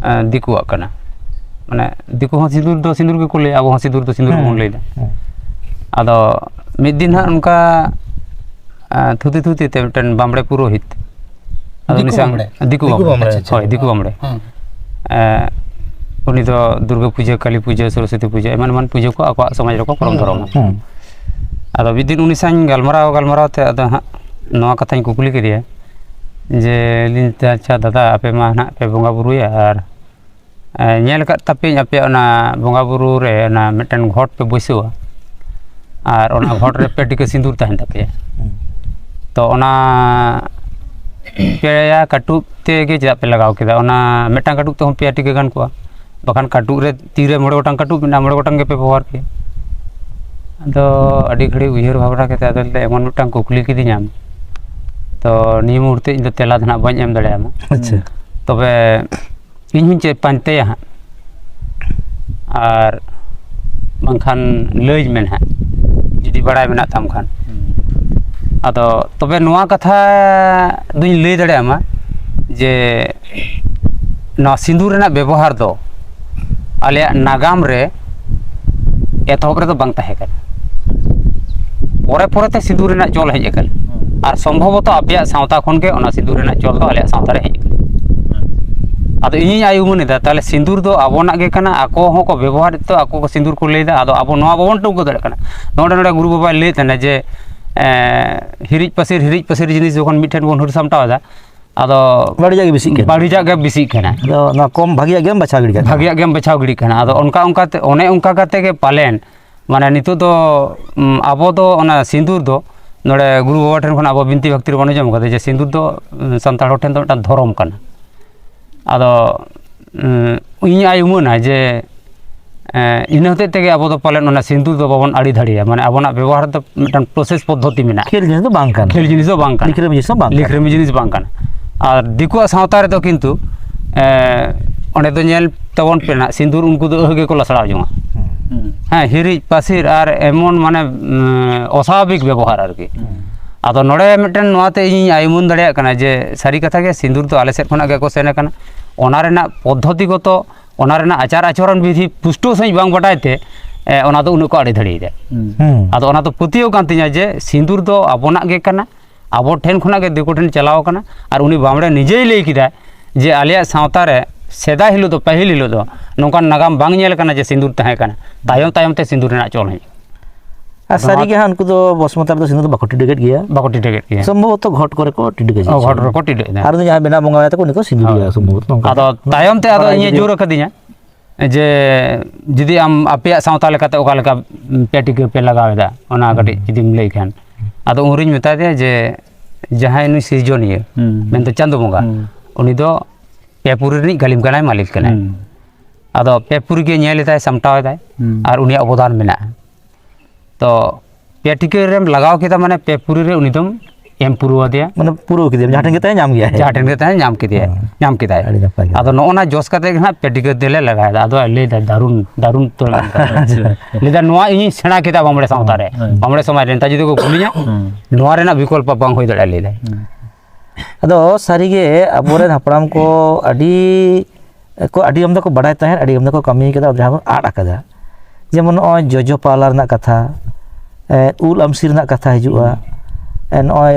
ᱮᱸ, ᱫᱤᱠᱩᱣᱟᱜ ᱠᱟᱱᱟ᱾ ᱢᱟᱱᱮ, ᱫᱤᱠᱩ ᱦᱚᱸ ᱥᱤᱸᱫᱩᱨ ᱫᱚ ᱥᱤᱸᱫᱩᱨ ᱜᱮᱠᱚ ᱞᱟᱹᱭᱟ, ᱟᱵᱚ ᱦᱚᱸ ᱥᱤᱸᱫᱩᱨ ᱫᱚ ᱥᱤᱸᱫᱩᱨ ᱦᱮᱸ, ᱜᱮᱵᱚᱱ ᱞᱟᱹᱭᱫᱟ᱾ ᱦᱮᱸ᱾ ᱟᱫᱚ ᱢᱤᱫ ᱫᱤᱱ ᱦᱟᱸᱜ ᱚᱱᱠᱟ, ᱮᱸ, ᱛᱷᱩᱛᱤ ᱛᱷᱩᱛᱤ ᱛᱮ ᱢᱤᱫᱴᱮᱱ ᱵᱟᱢᱵᱽᱲᱮ ᱯᱩᱨᱳᱦᱤᱛ, ᱟᱫᱚ ᱫᱤᱠᱩ ᱩᱱᱤ ᱥᱟᱶ ᱵᱟᱢᱵᱽᱲᱮ? ᱫᱤᱠᱩ ᱫᱤᱠᱩ ᱵᱟᱢᱵᱽᱲᱮ, ᱵᱟᱢᱵᱽᱲᱮ, ᱟᱪᱪᱷᱟ, ᱟᱪᱪᱷᱟ᱾ ᱦᱳᱭ, ᱫᱤᱠᱩ ᱵᱟᱢᱵᱽᱲᱮ᱾ ᱦᱮᱸ᱾ ᱮᱸ, ᱩᱱᱤ ᱫᱚ ᱫᱩᱨᱜᱟᱹ ᱯᱩᱡᱟᱹ, ᱠᱟᱹᱞᱤ ᱯᱩᱡᱟᱹ, ᱥᱚᱨᱚᱥᱚᱛᱤ ᱯᱩᱡᱟᱹ, ᱮᱢᱟᱱ ᱮᱢᱟᱱ ᱯᱩᱡᱟᱹ ᱠᱚ ᱟᱠᱚᱣᱟᱜ ᱥᱚᱢᱟᱡᱽ ᱨᱮᱠᱚ ᱯᱚᱨᱚᱢ ᱦᱮᱸ, ᱫᱷᱚᱨᱚᱢᱟ᱾ ᱦᱮᱸ᱾ ᱟᱫᱚ ᱢᱤᱫ ᱫᱤᱱ ᱩᱱᱤ ᱥᱟᱶ ᱜᱟᱞᱢᱟᱨᱟᱣ ᱜᱟᱞᱢᱟᱨᱟᱣ ᱛᱮ ᱟᱫᱚ ᱦᱟᱸᱜ ᱱᱚᱣᱟ ᱠᱟᱛᱷᱟᱧ ᱠᱩᱠᱞᱤ ᱠᱮᱫᱮᱭᱟ ᱡᱮ, ᱞᱟᱹᱭᱟᱹᱧ, "ᱟᱪᱪᱷᱟ ᱫᱟᱫᱟ, ᱟᱯᱮ ᱢᱟ ᱱᱟᱦᱟᱜ ᱯᱮ ᱵᱚᱸᱜᱟ ᱵᱩᱨᱩᱭᱟ ᱟᱨ, ᱮ, ᱧᱮᱞ ᱟᱠᱟᱫ ᱛᱟᱯᱮᱭᱟᱹᱧ ᱟᱯᱮᱭᱟᱜ ᱚᱱᱟ ᱵᱚᱸᱜᱟ ᱵᱩᱨᱩ ᱨᱮ ᱚᱱᱟ ᱢᱤᱫᱴᱮᱱ ᱜᱷᱚᱴ ᱯᱮ ᱵᱟᱹᱭᱥᱟᱹᱣᱟ, ᱟᱨ ᱚᱱᱟ ᱜᱷᱚᱴ ᱨᱮ ᱯᱮ ᱴᱤᱠᱟᱹ ᱥᱤᱸᱫᱩᱨ ᱛᱟᱦᱮᱱ ᱛᱟᱯᱮᱭᱟ᱾ ᱛᱚ ᱚᱱᱟ ᱯᱮᱭᱟ ᱠᱟᱹᱴᱩᱵ ᱛᱮᱜᱮ ᱪᱮᱫᱟᱜ ᱯᱮ ᱞᱟᱜᱟᱣ ᱠᱮᱫᱟ? ᱚᱱᱟ ᱢᱤᱫᱴᱟᱝ ᱠᱟᱹᱴᱩᱵ ᱛᱮᱦᱚᱸ ᱯᱮᱭᱟ ᱴᱤᱠᱟᱹ ᱜᱟᱱ ᱠᱚᱜᱼᱟ, ᱵᱟᱠᱷᱟᱱ ᱠᱟᱹᱴᱩᱵ ᱨᱮ, ᱛᱤᱨᱮ ᱢᱚᱬᱮ ᱜᱚᱴᱟᱝ ᱠᱟᱹᱴᱩᱵ ᱢᱮᱱᱟᱜᱼᱟ, ᱢᱚᱬᱮ ᱜᱚᱴᱟᱝ ᱜᱮᱯᱮ ᱵᱮᱵᱚᱦᱟᱨ ᱠᱮᱭᱟ᱾ ᱟᱫᱚ ᱟᱹᱰᱤ ᱜᱷᱟᱹᱲᱤᱡ ᱩᱭᱦᱟᱹᱨ ᱵᱷᱟᱵᱽᱱᱟ ᱠᱟᱛᱮ ᱟᱫᱚ ᱞᱟᱹᱭᱫᱟ, ᱮᱢᱚᱱ ᱢᱤᱫᱴᱟᱝ ᱠᱩᱠᱞᱤ ᱠᱤᱫᱤᱧᱟᱢ, ᱛᱚ ᱱᱤᱭᱟᱹ ᱢᱩᱦᱩᱨᱛᱮ ᱤᱧ ᱫᱚ ᱛᱮᱞᱟ ᱫᱚ ᱱᱟᱦᱟᱜ ᱵᱟᱹᱧ ᱮᱢ ᱫᱟᱲᱮᱭᱟᱢᱟ᱾ ᱟᱪᱪᱷᱟ᱾ ᱛᱚᱵᱮ ᱤᱧ ᱦᱚᱸᱧ ᱪᱮᱫ ᱯᱟᱱᱛᱮᱭᱟ ᱦᱟᱸᱜ, ᱟᱨ ᱵᱟᱝᱠᱷᱟᱱ ᱞᱟᱹᱭᱟᱹᱧ ᱢᱮ ᱱᱟᱦᱟᱜ, ᱡᱩᱫᱤ ᱵᱟᱲᱟᱭ ᱢᱮᱱᱟᱜ ᱛᱟᱢ ᱠᱷᱟᱱ᱾ ᱟᱫᱚ ᱛᱚᱵᱮ ᱱᱚᱣᱟ ᱠᱟᱛᱷᱟ ᱫᱚᱧ ᱞᱟᱹᱭ ᱫᱟᱲᱮᱭᱟᱢᱟ ᱡᱮ ᱱᱚᱣᱟ ᱥᱤᱸᱫᱩᱨ ᱨᱮᱱᱟᱜ ᱵᱮᱵᱚᱦᱟᱨ ᱫᱚ ᱟᱞᱮᱭᱟᱜ ᱱᱟᱜᱟᱢ ᱨᱮ ᱮᱛᱚᱦᱚᱵ ᱨᱮᱫᱚ ᱵᱟᱝ ᱛᱟᱦᱮᱸ ᱠᱟᱱᱟ, ᱯᱚᱨᱮ ᱯᱚᱨᱮᱛᱮ ᱥᱤᱸᱫᱩᱨ ᱨᱮᱱᱟᱜ ᱪᱚᱞ ᱦᱮᱡ ᱟᱠᱟᱱᱟ᱾ ᱟᱨ ᱥᱚᱢᱵᱷᱚᱵᱚᱛᱚ ᱟᱯᱮᱭᱟᱜ ᱥᱟᱶᱛᱟ ᱠᱷᱚᱱ ᱜᱮ ᱚᱱᱟ ᱥᱤᱸᱫᱩᱨ ᱨᱮᱱᱟᱜ ᱪᱚᱞ ᱫᱚ ᱟᱞᱮᱭᱟᱜ ᱥᱟᱶᱛᱟ ᱨᱮ ᱦᱮᱡ ᱟᱠᱟᱱᱟ᱾ ᱟᱫᱚ ᱤᱧᱤᱧ ᱟᱭ ᱩᱢᱟᱹᱱ ᱮᱫᱟ, ᱛᱟᱦᱚᱞᱮ ᱥᱤᱸᱫᱩᱨ ᱫᱚ ᱟᱵᱚᱱᱟᱜ ᱜᱮ ᱠᱟᱱᱟ, ᱟᱠᱚ ᱦᱚᱸᱠᱚ ᱵᱮᱵᱚᱦᱟᱨᱮᱫ ᱛᱮ ᱟᱠᱚ ᱠᱚ ᱥᱤᱸᱫᱩᱨ ᱠᱚ ᱞᱟᱹᱭᱫᱟ, ᱟᱫᱚ ᱟᱵᱚ ᱱᱚᱣᱟ ᱵᱟᱵᱚᱱ ᱴᱷᱟᱹᱣᱠᱟᱹ ᱫᱟᱲᱮᱭᱟᱜ ᱠᱟᱱᱟ᱾ ᱱᱚᱰᱮ ᱱᱚᱰᱮ ᱜᱩᱨᱩ ᱵᱟᱵᱟᱭ ᱞᱟᱹᱭ ᱛᱟᱦᱮᱱᱟ ᱡᱮ ᱮᱸ, ᱦᱤᱨᱤᱡ ᱯᱟᱹᱥᱤᱨ, ᱦᱤᱨᱤᱡ ᱯᱟᱹᱥᱤᱨ ᱡᱤᱱᱤᱥ ᱡᱚᱠᱷᱚᱱ ᱢᱤᱫ ᱴᱷᱮᱱ ᱵᱚᱱ ᱦᱟᱹᱨ ᱥᱟᱢᱴᱟᱣ ᱮᱫᱟ, ᱟᱫᱚ ᱵᱟᱹᱲᱤᱡᱟᱜ ᱜᱮ ᱵᱮᱥᱤᱜ ᱠᱟᱱᱟ᱾ ᱵᱟᱹᱲᱤᱡᱟᱜ ᱜᱮ ᱵᱮᱥᱤᱜ ᱠᱟᱱᱟ᱾ ᱟᱫᱚ ᱚᱱᱟ ᱠᱚᱢ ᱵᱷᱟᱜᱤᱭᱟᱜ ᱜᱮᱢ ᱵᱟᱪᱷᱟᱣ ᱜᱤᱰᱤ ᱠᱟᱜ ᱠᱟᱱᱟ᱾ ᱵᱷᱟᱜᱤᱭᱟᱜ ᱜᱮᱢ ᱵᱟᱪᱷᱟᱣ ᱜᱤᱰᱤ ᱠᱟᱱᱟ᱾ ᱟᱫᱚ ᱚᱱᱠᱟ ᱚᱱᱠᱟ ᱛᱮ, ᱚᱱᱮ ᱚᱱᱠᱟ ᱠᱟᱛᱮ ᱜᱮ ᱯᱟᱞᱮᱱ, ᱢᱟᱱᱮ, ᱱᱤᱛᱚᱜ ᱫᱚ, ᱩᱢ, ᱟᱵᱚ ᱫᱚ ᱚᱱᱟ ᱥᱤᱸᱫᱩᱨ ᱫᱚ ᱱᱚᱰᱮ ᱜᱩᱨᱩ ᱵᱟᱵᱟ ᱴᱷᱮᱱ ᱠᱷᱚᱱ ᱟᱵᱚ ᱵᱤᱱᱛᱤ ᱵᱷᱟᱠᱛᱤ ᱨᱮᱵᱚᱱ ᱟᱸᱡᱚᱢ ᱠᱟᱫᱟ ᱡᱮ ᱥᱤᱸᱫᱩᱨ ᱫᱚ, ᱩᱢ, ᱥᱟᱱᱛᱟᱲ ᱦᱚᱲ ᱴᱷᱮᱱ ᱫᱚ ᱢᱤᱫᱴᱟᱝ ᱫᱷᱚᱨᱚᱢ ᱠᱟᱱᱟ᱾ ᱟᱫᱚ, ᱩᱸ, ᱤᱧ ᱟᱭ ᱩᱢᱟᱹᱱᱟ ᱡᱮ, ᱮᱸ, ᱤᱱᱟᱹ ᱦᱚᱛᱮᱡ ᱛᱮᱜᱮ ᱟᱵᱚ ᱫᱚ ᱯᱟᱞᱮᱱ ᱚᱱᱟ ᱥᱤᱸᱫᱩᱨ ᱫᱚ ᱵᱟᱵᱚᱱ ᱟᱹᱲᱤ ᱫᱟᱲᱮᱭᱟᱜᱼᱟ᱾ ᱢᱟᱱᱮ, ᱟᱵᱚᱱᱟᱜ ᱵᱮᱵᱚᱦᱟᱨ ᱫᱚ ᱢᱤᱫᱴᱟᱝ process ᱯᱚᱫᱽᱫᱷᱚᱛᱤ ᱢᱮᱱᱟᱜᱼᱟ᱾ ᱠᱷᱮᱞ ᱡᱤᱱᱤᱥ ᱫᱚ ᱵᱟᱝ ᱠᱟᱱᱟ᱾ ᱠᱷᱮᱞ ᱡᱤᱱᱤᱥ ᱫᱚ ᱵᱟᱝ ᱠᱟᱱᱟ᱾ ᱞᱤᱠᱷᱨᱟᱹᱢᱤ ᱡᱤᱱᱤᱥ ᱦᱚᱸ ᱵᱟᱝ ᱠᱟᱱᱟ᱾ ᱞᱤᱠᱷᱨᱟᱹᱢᱤ ᱡᱤᱱᱤᱥ ᱵᱟᱝ ᱠᱟᱱᱟ᱾ ᱟᱨ ᱫᱤᱠᱩᱣᱟᱜ ᱥᱟᱶᱛᱟ ᱨᱮᱫᱚ ᱠᱤᱱᱛᱩ, ᱮᱸ, ᱚᱸᱰᱮ ᱫᱚ ᱧᱮᱞ ᱛᱟᱵᱚᱱ ᱯᱮ ᱱᱟᱜ, ᱥᱤᱸᱫᱩᱨ ᱩᱱᱠᱩ ᱫᱚ ᱟᱹᱦ ᱜᱮᱠᱚ ᱞᱟᱥᱲᱟᱣ ᱡᱚᱝᱟ᱾ ᱦᱩᱸ᱾ ᱦᱮᱸ, ᱦᱤᱨᱤᱡ ᱯᱟᱹᱥᱤᱨ ᱟᱨ ᱮᱢᱚᱱ, ᱢᱟᱱᱮ, ᱩᱸ, ᱚᱥᱟᱵᱷᱟᱵᱤᱠ ᱵᱮᱵᱚᱦᱟᱨ ᱟᱨᱠᱤ᱾ ᱦᱩᱸ᱾ ᱟᱫᱚ ᱱᱚᱰᱮ ᱢᱤᱫᱴᱮᱱ ᱱᱚᱣᱟᱛᱮ ᱤᱧᱤᱧ ᱟᱭ ᱩᱢᱟᱹᱱ ᱫᱟᱲᱮᱭᱟᱜ ᱠᱟᱱᱟ ᱡᱮ ᱥᱟᱹᱨᱤ ᱠᱟᱛᱷᱟ ᱜᱮ ᱥᱤᱸᱫᱩᱨ ᱫᱚ ᱟᱞᱮ ᱥᱮᱫ ᱠᱷᱚᱱᱟᱜ ᱜᱮᱠᱚ ᱥᱮᱱ ᱟᱠᱟᱱᱟ᱾ ᱚᱱᱟ ᱨᱮᱱᱟᱜ ᱯᱚᱫᱽᱫᱷᱚᱛᱤᱜᱚᱛᱚ, ᱚᱱᱟ ᱨᱮᱱᱟᱜ ᱟᱪᱟᱨ ᱟᱪᱚᱨᱚᱱ ᱵᱤᱫᱷᱤ ᱯᱩᱥᱴᱟᱹᱣ ᱥᱟᱺᱦᱤᱡ ᱵᱟᱝ ᱵᱟᱰᱟᱭ ᱛᱮ, ᱮ, ᱚᱱᱟ ᱫᱚ ᱩᱱᱟᱹᱜ ᱠᱚ ᱟᱲᱮ ᱫᱟᱲᱮᱭᱮᱫᱟ᱾ ᱦᱩᱸ᱾ ᱦᱩᱸ᱾ ᱟᱫᱚ ᱚᱱᱟ ᱫᱚ ᱯᱟᱹᱛᱭᱟᱹᱣ ᱠᱟᱱ ᱛᱤᱧᱟ ᱡᱮ ᱥᱤᱸᱫᱩᱨ ᱫᱚ ᱟᱵᱚᱱᱟᱜ ᱜᱮ ᱠᱟᱱᱟ, ᱟᱵᱚ ᱴᱷᱮᱱ ᱠᱷᱚᱱᱟᱜ ᱜᱮ ᱫᱤᱠᱩ ᱴᱷᱮᱱ ᱪᱟᱞᱟᱣ ᱟᱠᱟᱱᱟ᱾ ᱟᱨ ᱩᱱᱤ ᱵᱟᱢᱲᱮ ᱱᱤᱡᱮᱭ ᱞᱟᱹᱭ ᱠᱮᱫᱟ ᱡᱮ ᱟᱞᱮᱭᱟᱜ ᱥᱟᱶᱛᱟ ᱨᱮ ᱥᱮᱫᱟᱭ ᱦᱤᱞᱳᱜ ᱫᱚ, ᱯᱟᱹᱦᱤᱞ ᱦᱤᱞᱳᱜ ᱫᱚ ᱱᱚᱝᱠᱟᱱ ᱱᱟᱜᱟᱢ ᱵᱟᱝ ᱧᱮᱞ ᱟᱠᱟᱱᱟ ᱡᱮ ᱥᱤᱸᱫᱩᱨ ᱛᱟᱦᱮᱸ ᱠᱟᱱᱟ, ᱛᱟᱭᱚᱢ ᱛᱟᱭᱚᱢ ᱛᱮ ᱥᱤᱸᱫᱩᱨ ᱨᱮᱱᱟᱜ ᱪᱚᱞ ᱦᱮᱡ ᱟᱠᱟᱱᱟ᱾ ᱟᱨ ᱟᱫᱚ ᱥᱟᱹᱨᱤ ᱱᱚᱣᱟ ᱜᱮ ᱦᱟᱸᱜ, ᱩᱱᱠᱩ ᱫᱚ ᱵᱚᱥᱢᱚᱛ ᱨᱮᱫᱚ ᱥᱤᱸᱫᱩᱨ ᱫᱚ ᱵᱟᱠᱚ ᱴᱤᱰᱟᱹᱜᱮᱫ ᱜᱮᱭᱟ᱾ ᱵᱟᱠᱚ ᱴᱤᱰᱟᱹᱜᱮᱫ ᱜᱮᱭᱟ᱾ ᱥᱚᱢᱵᱷᱚᱵᱚᱛᱚ ᱜᱷᱚᱴ ᱠᱚᱨᱮ ᱠᱚ ᱴᱤᱰᱟᱹᱜᱟ ᱚ, ᱪᱮᱫ ᱜᱷᱚᱴ ᱪᱚᱝ᱾ ᱨᱮᱠᱚ ᱴᱤᱰᱟᱹᱜ ᱮᱫᱟ᱾ ᱟᱨ ᱩᱱᱤ ᱡᱟᱦᱟᱸᱭ ᱵᱮᱱᱟᱣ ᱵᱚᱸᱜᱟ ᱢᱮᱱᱟᱭ ᱛᱟᱠᱚ, ᱩᱱᱤ ᱠᱚ ᱥᱤᱸᱫᱩᱨ ᱦᱳᱭ᱾ ᱜᱮᱭᱟ ᱥᱚᱢᱵᱷᱚᱵᱚᱛᱚ, ᱱᱚᱝᱠᱟ᱾ ᱟᱫᱚ ᱛᱟᱭᱚᱢ ᱛᱮ ᱟᱫᱚ ᱵᱟᱲᱟᱭ ᱤᱧᱮ ᱡᱩᱫᱤ ᱡᱳᱨ ᱟᱠᱟᱫᱤᱧᱟ᱾ ᱡᱮ ᱡᱩᱫᱤ ᱟᱢ ᱟᱯᱮᱭᱟᱜ ᱥᱟᱶᱛᱟ ᱞᱮᱠᱟᱛᱮ ᱚᱠᱟ ᱞᱮᱠᱟ ᱯᱮ ᱴᱤᱠᱟᱹ ᱯᱮ ᱞᱟᱜᱟᱣ ᱮᱫᱟ, ᱚᱱᱟ ᱠᱟᱹᱴᱤᱡ ᱡᱩᱫᱤᱢ ᱞᱟᱹᱭ ᱠᱷᱟᱱ᱾ ᱟᱫᱚ ᱩᱱᱨᱤᱧ ᱢᱮᱛᱟ ᱫᱮᱭᱟ ᱡᱮ, ᱡᱟᱦᱟᱸᱭ ᱱᱩᱭ ᱥᱤᱨᱡᱚᱱᱤᱭᱟᱹ ᱦᱩᱸ᱾ ᱢᱮᱱᱫᱚ ᱪᱟᱸᱫᱳ ᱵᱚᱸᱜᱟ, ᱦᱩᱸ᱾ ᱩᱱᱤ ᱫᱚ ᱯᱮ ᱯᱩᱨᱤ ᱨᱤᱱᱤᱡ ᱜᱟᱹᱞᱤᱢ ᱠᱟᱱᱟᱭ, ᱢᱟᱹᱞᱤᱠ ᱠᱟᱱᱟᱭ᱾ ᱦᱩᱸ᱾ ᱟᱫᱚ ᱯᱮ ᱯᱩᱨᱤ ᱜᱮ ᱧᱮᱞ ᱮᱫᱟᱭ, ᱥᱟᱢᱴᱟᱣ ᱮᱫᱟᱭ, ᱦᱩᱸ᱾ ᱟᱨ ᱩᱱᱤᱭᱟᱜ ᱚᱵᱚᱫᱟᱱ ᱢᱮᱱᱟᱜᱼᱟ᱾ ᱛᱚ ᱯᱮ ᱴᱤᱠᱟᱹ ᱨᱮᱢ ᱞᱟᱜᱟᱣ ᱠᱮᱫᱟ, ᱢᱟᱱᱮ ᱯᱮ ᱯᱩᱨᱤ ᱨᱮ ᱩᱱᱤ ᱫᱚᱢ ᱮᱢ ᱯᱩᱨᱟᱹᱣ ᱟᱫᱮᱭᱟ᱾ ᱢᱟᱱᱮ ᱯᱩᱨᱟᱹᱣ ᱠᱮᱫᱮᱭᱟᱢ, ᱡᱟᱦᱟᱸ ᱴᱷᱮᱱ ᱜᱮ ᱛᱟᱦᱮᱸ ᱧᱟᱢ ᱜᱮᱭᱟᱭ᱾ ᱡᱟᱦᱟᱸ ᱴᱷᱮᱱ ᱜᱮ ᱛᱟᱦᱮᱸ ᱧᱟᱢ ᱠᱮᱫᱮᱭᱟ, ᱦᱮᱸ᱾ ᱧᱟᱢ ᱠᱮᱫᱟᱭ᱾ ᱟᱹᱰᱤ ᱱᱟᱯᱟᱭ ᱠᱟᱛᱷᱟ᱾ ᱟᱫᱚ ᱱᱚᱜᱼᱚ ᱱᱟ ᱡᱚᱥ ᱠᱟᱛᱮ ᱜᱮ ᱦᱟᱸᱜ ᱯᱮ ᱴᱤᱠᱟᱹ ᱫᱚᱞᱮ ᱞᱟᱜᱟᱭᱮᱫᱟ᱾ ᱟᱫᱚ ᱞᱟᱹᱭ ᱫᱟᱭ, "ᱫᱟᱨᱩᱱ, ᱫᱟᱨᱩᱱ ᱩᱛᱟᱹᱨ ᱢᱮᱱᱟᱜ ᱠᱟᱫᱟ᱾" ᱞᱟᱹᱭ ᱫᱟ, "ᱱᱚᱣᱟ ᱤᱧᱤᱧ ᱥᱮᱬᱟ ᱠᱮᱫᱟ ᱵᱟᱢᱵᱽᱲᱮ ᱥᱟᱶᱛᱟ ᱨᱮ, ᱦᱮᱸ᱾ ᱵᱟᱢᱵᱽᱲᱮ ᱥᱚᱢᱟᱡᱽ ᱨᱮ, ᱱᱮᱛᱟᱨ ᱡᱩᱫᱤ ᱠᱚ ᱠᱩᱞᱤᱧᱟ, ᱦᱮᱸ᱾ ᱱᱚᱣᱟ ᱨᱮᱱᱟᱜ ᱵᱤᱠᱚᱞᱯᱚ ᱵᱟᱝ ᱦᱩᱭ ᱫᱟᱲᱮᱭᱟᱜᱼᱟ", ᱞᱟᱹᱭ ᱫᱟᱭ᱾ ᱦᱮᱸ᱾ ᱟᱫᱚ ᱥᱟᱹᱨᱤᱜᱮ ᱟᱵᱚᱨᱮᱱ ᱦᱟᱯᱲᱟᱢ ᱠᱚ ᱟᱹᱰᱤ ᱠᱚ, ᱟᱹᱰᱤ ᱟᱢᱫᱟ ᱠᱚ ᱵᱟᱰᱟᱭ ᱛᱟᱦᱮᱸᱫ, ᱟᱹᱰᱤ ᱟᱢᱫᱟ ᱠᱚ ᱠᱟᱹᱢᱤ ᱠᱟᱫᱟ, ᱡᱟᱦᱟᱸ ᱵᱚᱱ ᱟᱫ ᱟᱠᱟᱫᱟ᱾ ᱡᱮᱢᱚᱱ ᱱᱚᱜᱼᱚᱭ ᱡᱚᱡᱚ ᱯᱟᱣᱞᱟ ᱨᱮᱱᱟᱜ ᱠᱟᱛᱷᱟ, ᱮ, ᱩᱞ ᱟᱢᱥᱤ ᱨᱮᱱᱟᱜ ᱠᱟᱛᱷᱟ ᱦᱤᱡᱩᱜᱼᱟ, ᱮ, ᱱᱚᱜᱼᱚᱭ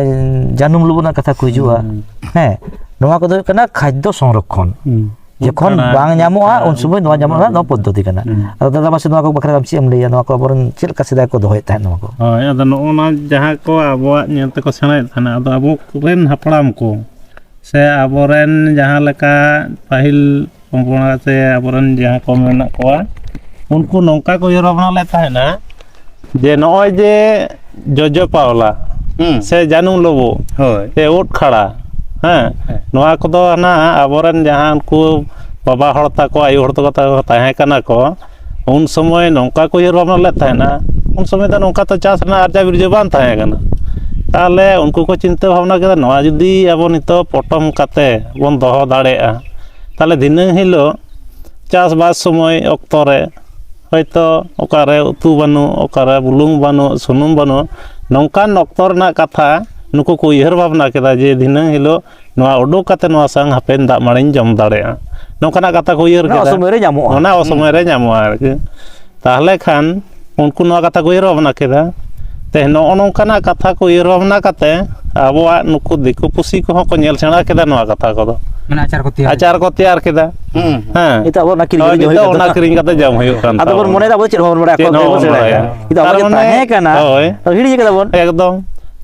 ᱡᱟᱹᱱᱩᱢ ᱞᱩᱵᱩᱜ ᱨᱮᱱᱟᱜ ᱠᱟᱛᱷᱟ ᱠᱚ ᱦᱤᱡᱩᱜᱼᱟ᱾ ᱦᱩᱸ᱾ ᱦᱮᱸ, ᱱᱚᱣᱟ ᱠᱚᱫᱚ ᱦᱩᱭᱩᱜ ᱠᱟᱱᱟ ᱠᱷᱟᱫᱽᱫᱚ ᱥᱚᱝᱨᱚᱠᱠᱷᱚᱱ᱾ ᱦᱩᱸ᱾ ᱡᱚᱠᱷᱚᱱ ᱚᱱᱟ ᱵᱟᱝ ᱧᱟᱢᱚᱜᱼᱟ, ᱦᱮᱸ᱾ ᱩᱱ ᱥᱚᱢᱚᱭ ᱱᱚᱣᱟ ᱧᱟᱢᱚᱜ ᱨᱮᱱᱟᱜ ᱱᱚᱣᱟ ᱯᱚᱫᱽᱫᱷᱚᱛᱤ ᱠᱟᱱᱟ᱾ ᱦᱩᱸ᱾ ᱟᱫᱚ ᱫᱟᱫᱟ, ᱢᱟᱥᱮ ᱱᱚᱣᱟ ᱠᱚ ᱵᱟᱠᱷᱨᱟ ᱟᱢ ᱪᱮᱫ ᱮᱢ ᱞᱟᱹᱭᱟ? ᱱᱚᱣᱟ ᱠᱚ ᱟᱵᱚᱨᱮᱱ ᱪᱮᱫ ᱞᱮᱠᱟ ᱥᱮᱫᱟᱭ ᱠᱚ ᱫᱚᱦᱚᱭᱮᱫ ᱛᱟᱦᱮᱸᱫ ᱱᱚᱣᱟ ᱠᱚ? ᱦᱳᱭ, ᱟᱫᱚ ᱱᱚᱜᱼᱚ ᱱᱟ ᱡᱟᱦᱟᱸ ᱠᱚ ᱟᱵᱚᱣᱟᱜ ᱧᱮᱞ ᱛᱮᱠᱚ ᱥᱮᱬᱟᱭᱮᱫ ᱛᱟᱦᱮᱱᱟ, ᱟᱫᱚ ᱟᱵᱚ ᱨᱮᱱ ᱦᱟᱯᱲᱟᱢ ᱠᱚ ᱥᱮ ᱟᱵᱚᱨᱮᱱ ᱡᱟᱦᱟᱸ ᱞᱮᱠᱟ ᱯᱟᱹᱦᱤᱞ ᱯᱚᱝᱯᱚᱝᱲᱟ ᱥᱮ ᱟᱵᱚᱨᱮᱱ ᱡᱟᱦᱟᱸ ᱠᱚ ᱢᱮᱱᱟᱜ ᱠᱚᱣᱟ, ᱩᱱᱠᱩ ᱱᱚᱝᱠᱟ ᱠᱚ ᱩᱭᱦᱟᱹᱨ ᱵᱷᱟᱵᱽᱱᱟ ᱞᱮᱫ ᱛᱟᱦᱮᱱᱟ ᱡᱮ ᱱᱚᱜᱼᱚᱭ ᱡᱮ ᱡᱚᱡᱚ ᱯᱟᱣᱞᱟ ᱦᱩᱸ᱾ ᱥᱮ ᱡᱟᱹᱱᱩᱢ ᱞᱩᱵᱩᱜ ᱦᱳᱭ᱾ ᱥᱮ ᱩᱫ ᱠᱷᱟᱲᱟ, ᱦᱮᱸ, ᱦᱮᱸ᱾ ᱱᱚᱣᱟ ᱠᱚᱫᱚ ᱦᱟᱱᱟ ᱟᱵᱚᱨᱮᱱ ᱡᱟᱦᱟᱸ ᱩᱱᱠᱩ ᱵᱟᱵᱟ ᱦᱚᱲ ᱛᱟᱠᱚ, ᱟᱭᱳ ᱦᱚᱲ ᱛᱟᱠᱚ ᱛᱟᱦᱮᱸ ᱠᱟᱱᱟ ᱠᱚ, ᱩᱱ ᱥᱚᱢᱚᱭ ᱱᱚᱝᱠᱟ ᱠᱚ ᱩᱭᱦᱟᱹᱨ ᱵᱷᱟᱵᱽᱱᱟ ᱞᱮᱫ ᱛᱟᱦᱮᱱᱟ᱾ ᱩᱱ ᱥᱚᱢᱚᱭ ᱫᱚ ᱱᱚᱝᱠᱟ ᱛᱚ ᱪᱟᱥ ᱨᱮᱱᱟᱜ ᱟᱨᱡᱟᱣ ᱵᱤᱨᱡᱟᱹᱣ ᱵᱟᱝ ᱛᱟᱦᱮᱸ ᱠᱟᱱᱟ᱾ ᱛᱟᱦᱚᱞᱮ ᱩᱱᱠᱩ ᱠᱚ ᱪᱤᱱᱛᱟᱹ ᱵᱷᱟᱵᱽᱱᱟ ᱠᱮᱫᱟ, ᱱᱚᱣᱟ ᱡᱩᱫᱤ ᱟᱵᱚ ᱱᱤᱛᱚᱜ ᱯᱚᱴᱚᱢ ᱠᱟᱛᱮ ᱵᱚᱱ ᱫᱚᱦᱚ ᱫᱟᱲᱮᱭᱟᱜᱼᱟ, ᱛᱟᱦᱚᱞᱮ ᱫᱷᱤᱱᱟᱹᱝ ᱦᱤᱞᱳᱜ ᱪᱟᱥᱵᱟᱥ ᱥᱚᱢᱚᱭ ᱚᱠᱛᱚ ᱨᱮ ᱦᱚᱭᱛᱚ ᱚᱠᱟᱨᱮ ᱩᱛᱩ ᱵᱟᱹᱱᱩᱜ, ᱚᱠᱟᱨᱮ ᱵᱩᱞᱩᱝ ᱵᱟᱹᱱᱩᱜ, ᱥᱩᱱᱩᱢ ᱵᱟᱹᱱᱩᱜ, ᱱᱚᱝᱠᱟᱱ ᱚᱠᱛᱚ ᱨᱮᱱᱟᱜ ᱠᱟᱛᱷᱟ ᱱᱩᱠᱩ ᱠᱚ ᱩᱭᱦᱟᱹᱨ ᱵᱷᱟᱵᱽᱱᱟ ᱠᱮᱫᱟ ᱡᱮ ᱫᱷᱤᱱᱟᱹᱝ ᱦᱤᱞᱳᱜ ᱱᱚᱣᱟ ᱩᱰᱩᱠ ᱠᱟᱛᱮ ᱱᱚᱣᱟ ᱥᱟᱝ ᱦᱟᱯᱮᱱ ᱫᱟᱜ ᱢᱟᱹᱲᱤᱧ ᱡᱚᱢ ᱫᱟᱲᱮᱭᱟᱜᱼᱟ, ᱱᱚᱝᱠᱟᱱᱟᱜ ᱠᱟᱛᱷᱟ ᱠᱚ ᱩᱭᱦᱟᱹᱨ ᱚᱱᱟ ᱠᱮᱫᱟ᱾ ᱚᱥᱚᱢᱚᱭ ᱨᱮ ᱧᱟᱢᱚᱜᱼᱟ᱾ ᱚᱱᱟ ᱚᱥᱚᱢᱚᱭ ᱨᱮ ᱧᱟᱢᱚᱜᱼᱟ ᱟᱨᱠᱤ᱾ ᱛᱟᱦᱚᱞᱮ ᱠᱷᱟᱱ ᱩᱱᱠᱩ ᱱᱚᱣᱟ ᱠᱟᱛᱷᱟ ᱠᱚ ᱩᱭᱦᱟᱹᱨ ᱵᱷᱟᱵᱽᱱᱟ ᱠᱮᱫᱟ᱾ ᱛᱮ ᱱᱚᱜᱼᱚ ᱱᱚᱝᱠᱟᱱᱟᱜ ᱠᱟᱛᱷᱟ ᱠᱚ ᱩᱭᱦᱟᱹᱨ ᱵᱷᱟᱵᱽᱱᱟ ᱠᱟᱛᱮ ᱟᱵᱚᱣᱟᱜ ᱱᱩᱠᱩ ᱫᱤᱠᱩ ᱯᱩᱥᱤ ᱠᱚᱦᱚᱸ ᱠᱚ ᱧᱮᱞ ᱥᱮᱬᱟ ᱠᱮᱫᱟ ᱱᱚᱣᱟ ᱠᱟᱛᱷᱟ ᱠᱚᱫᱚ᱾ ᱢᱟᱱᱮ ᱟᱪᱟᱨ ᱠᱚ ᱛᱮᱭᱟᱨ ᱟᱪᱟᱨ ᱠᱚ ᱛᱮᱭᱟᱨ ᱠᱮᱫᱟ᱾ ᱦᱩᱸ᱾ ᱦᱮᱸ᱾ ᱱᱤᱛᱚᱜ ᱟᱵᱚ ᱚᱱᱟ ᱠᱤᱨᱤᱧ ᱦᱳᱭ, ᱠᱟᱛᱮ ᱡᱚᱢ ᱱᱤᱛᱚᱜ ᱦᱩᱭᱩᱜ ᱚᱱᱟ ᱠᱟᱱ ᱠᱤᱨᱤᱧ ᱠᱟᱛᱮ ᱡᱚᱢ ᱦᱩᱭᱩᱜ ᱠᱟᱱ ᱟᱫᱚ ᱵᱚᱱ ᱛᱟᱵᱚᱱᱟ᱾ ᱢᱚᱱᱮᱭᱮᱫᱟ ᱟᱵᱚ ᱫᱚ ᱪᱮᱫ ᱦᱚᱸ ᱵᱟᱵᱚᱱ ᱵᱟᱲᱟᱭᱟ, ᱪᱮᱫ ᱟᱠᱚ ᱦᱚᱸ ᱜᱮᱠᱚ ᱵᱟᱵᱚᱱ ᱥᱮᱬᱟᱭᱟ᱾ ᱵᱟᱲᱟᱭᱟ᱾ ᱱᱤᱛᱚᱜ ᱟᱵᱚ ᱛᱟᱨ ᱡᱮ ᱢᱟᱱᱮ, ᱛᱟᱦᱮᱸ ᱠᱟᱱᱟ, ᱦᱳᱭ᱾ ᱟᱫᱚ ᱦᱤᱲᱤᱧ ᱠᱟᱫᱟ ᱵᱚᱱ᱾ ᱮᱠᱫᱚᱢ᱾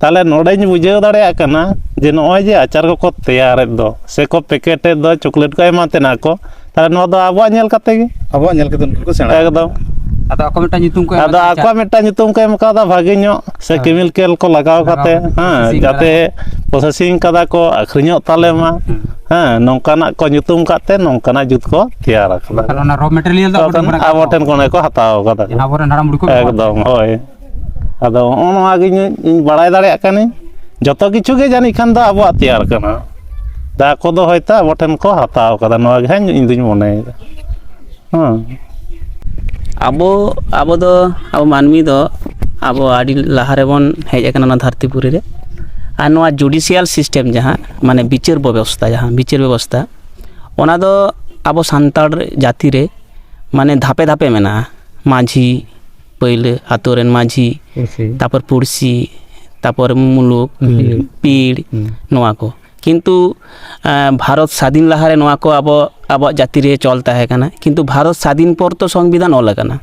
ᱛᱟᱦᱞᱮ ᱱᱚᱰᱮᱧ ᱵᱩᱡᱷᱟᱹᱣ ᱫᱟᱲᱮᱭᱟᱜ ᱠᱟᱱᱟ ᱡᱮ ᱱᱚᱜᱼᱚᱭ ᱡᱮ ᱟᱪᱟᱨ ᱠᱚᱠᱚ ᱛᱮᱭᱟᱨᱮᱫ ᱫᱚ ᱥᱮᱠᱚ ᱯᱮᱠᱮᱴᱮᱫ ᱫᱚ, ᱪᱚᱠᱞᱮᱴ ᱠᱚ ᱮᱢᱟᱱ ᱛᱮᱱᱟᱜ ᱠᱚ, ᱛᱟᱦᱚᱞᱮ ᱱᱚᱣᱟ ᱫᱚ ᱟᱵᱚᱣᱟᱜ ᱧᱮᱞ ᱠᱟᱛᱮ ᱜᱮ᱾ ᱟᱵᱚᱣᱟᱜ ᱧᱮᱞ ᱠᱟᱛᱮ ᱩᱱᱠᱩ ᱠᱚ ᱥᱮᱬᱟᱭᱟ᱾ ᱮᱠᱫᱚᱢ᱾ ᱟᱫᱚ ᱟᱠᱚ ᱢᱤᱫᱴᱟᱝ ᱧᱩᱛᱩᱢ ᱠᱚ ᱮᱢᱟ ᱟᱫᱚ ᱪᱮᱫ ᱟᱠᱚᱣᱟᱜ ᱢᱤᱫᱴᱟᱝ ᱧᱩᱛᱩᱢ ᱠᱚ ᱮᱢ ᱠᱟᱣᱫᱟ, ᱵᱷᱟᱜᱮ ᱧᱚᱜ ᱥᱮ ᱦᱮᱸ᱾ ᱠᱮᱢᱤᱠᱮᱞ ᱠᱚ ᱞᱟᱜᱟᱣ ᱞᱟᱜᱟᱣ ᱠᱟᱛᱮ, ᱠᱟᱛᱮ ᱦᱮᱸ, processing ᱡᱟᱛᱮ ᱠᱟᱫᱟ᱾ ᱯᱨᱚᱥᱮᱥᱤᱝ ᱠᱟᱫᱟ ᱠᱚ, ᱟᱹᱠᱷᱨᱤᱧᱚᱜ ᱛᱟᱞᱮ ᱢᱟ᱾ ᱦᱮᱸ᱾ ᱦᱮᱸ, ᱱᱚᱝᱠᱟᱱᱟᱜ ᱠᱚ ᱧᱩᱛᱩᱢ ᱠᱟᱫ ᱛᱮ ᱱᱚᱝᱠᱟᱱᱟᱜ ᱡᱩᱛ ᱠᱚ ᱛᱮᱭᱟᱨ ᱟᱠᱟᱫᱟ᱾ ᱟᱨ ᱚᱱᱟ raw material ᱫᱚ ᱟᱵᱚ ᱴᱷᱮᱱ ᱠᱷᱚᱱᱟᱜ ᱟᱵᱚ ᱴᱷᱮᱱ ᱠᱷᱚᱱ ᱜᱮᱠᱚ ᱦᱟᱛᱟᱣ ᱠᱟᱫᱟ ᱠᱚ᱾ ᱡᱟᱦᱟᱸ ᱟᱵᱚᱨᱮᱱ ᱦᱟᱲᱟᱢ ᱵᱩᱲᱦᱤ ᱠᱚ ᱵᱮᱵᱚᱦᱟᱨ ᱮᱠᱫᱚᱢ, ᱦᱳᱭ᱾ ᱟᱫᱚ ᱦᱚᱸᱜᱼᱚ ᱱᱚᱣᱟ ᱜᱮ ᱤᱧ, ᱤᱧ ᱵᱟᱲᱟᱭ ᱫᱟᱲᱮᱭᱟᱜ ᱠᱟᱹᱱᱟᱹᱧ, ᱡᱚᱛᱚ ᱠᱤᱪᱷᱩ ᱜᱮ ᱡᱟᱹᱱᱤᱡ ᱠᱷᱟᱱ ᱫᱚ ᱟᱵᱚᱣᱟᱜ ᱛᱮᱭᱟᱨ ᱠᱟᱱᱟ᱾ ᱫᱟ ᱟᱠᱚ ᱫᱚ ᱦᱚᱭᱛᱳ ᱟᱵᱚ ᱴᱷᱮᱱ ᱠᱚ ᱦᱟᱛᱟᱣ ᱠᱟᱫᱟ, ᱱᱚᱣᱟ ᱜᱮ ᱦᱟᱸᱜ ᱤᱧ ᱫᱩᱧ ᱢᱚᱱᱮᱭᱮᱫᱟ᱾ ᱦᱮᱸ᱾ ᱟᱵᱚ, ᱟᱵᱚ ᱫᱚ, ᱟᱵᱚ ᱢᱟᱹᱱᱢᱤ ᱫᱚ, ᱟᱵᱚ ᱟᱹᱰᱤ ᱞᱟᱦᱟ ᱨᱮᱵᱚᱱ ᱦᱮᱡ ᱟᱠᱟᱱᱟ ᱱᱚᱣᱟ ᱫᱷᱟᱹᱨᱛᱤ ᱯᱩᱨᱤ ᱨᱮ᱾ ᱟᱨ ᱱᱚᱣᱟ judicial system ᱡᱟᱦᱟᱸ, ᱢᱟᱱᱮ ᱵᱤᱪᱟᱹᱨ ᱵᱮᱵᱚᱥᱛᱷᱟ, ᱡᱟᱦᱟᱸ ᱵᱤᱪᱟᱹᱨ ᱵᱮᱵᱚᱥᱛᱷᱟ, ᱚᱱᱟ ᱫᱚ ᱟᱵᱚ ᱥᱟᱱᱛᱟᱲ ᱡᱟᱹᱛᱤ ᱨᱮ ᱢᱟᱱᱮ ᱫᱷᱟᱯᱮ ᱫᱷᱟᱯᱮ ᱢᱮᱱᱟᱜᱼᱟ᱾ ᱢᱟᱹᱡᱷᱤ, ᱯᱟᱹᱭᱞᱟᱹ ᱟᱛᱳ ᱨᱮᱱ ᱢᱟᱹᱡᱷᱤ, ᱯᱩᱲᱥᱤ᱾ ᱛᱟᱯᱚᱨ ᱯᱩᱲᱥᱤ, ᱛᱟᱯᱚᱨ ᱢᱩᱞᱩᱠ, ᱯᱤᱲ᱾ ᱯᱤᱲ, ᱦᱩᱸ᱾ ᱱᱚᱣᱟ ᱠᱚ᱾ ᱠᱤᱱᱛᱩ, ᱮᱸ, ᱵᱷᱟᱨᱚᱛ ᱥᱟᱫᱷᱤᱱ ᱞᱟᱦᱟᱨᱮ ᱱᱚᱣᱟ ᱠᱚ ᱟᱵᱚ, ᱟᱵᱚᱣᱟᱜ ᱡᱟᱹᱛᱤ ᱨᱮ ᱪᱚᱞ ᱛᱟᱦᱮᱸ ᱠᱟᱱᱟ᱾ ᱠᱤᱱᱛᱩ ᱵᱷᱟᱨᱚᱛ ᱥᱟᱫᱷᱤᱱ ᱯᱚᱨ ᱛᱚ ᱥᱚᱝᱵᱤᱫᱷᱟᱱ ᱚᱞ ᱟᱠᱟᱱᱟ᱾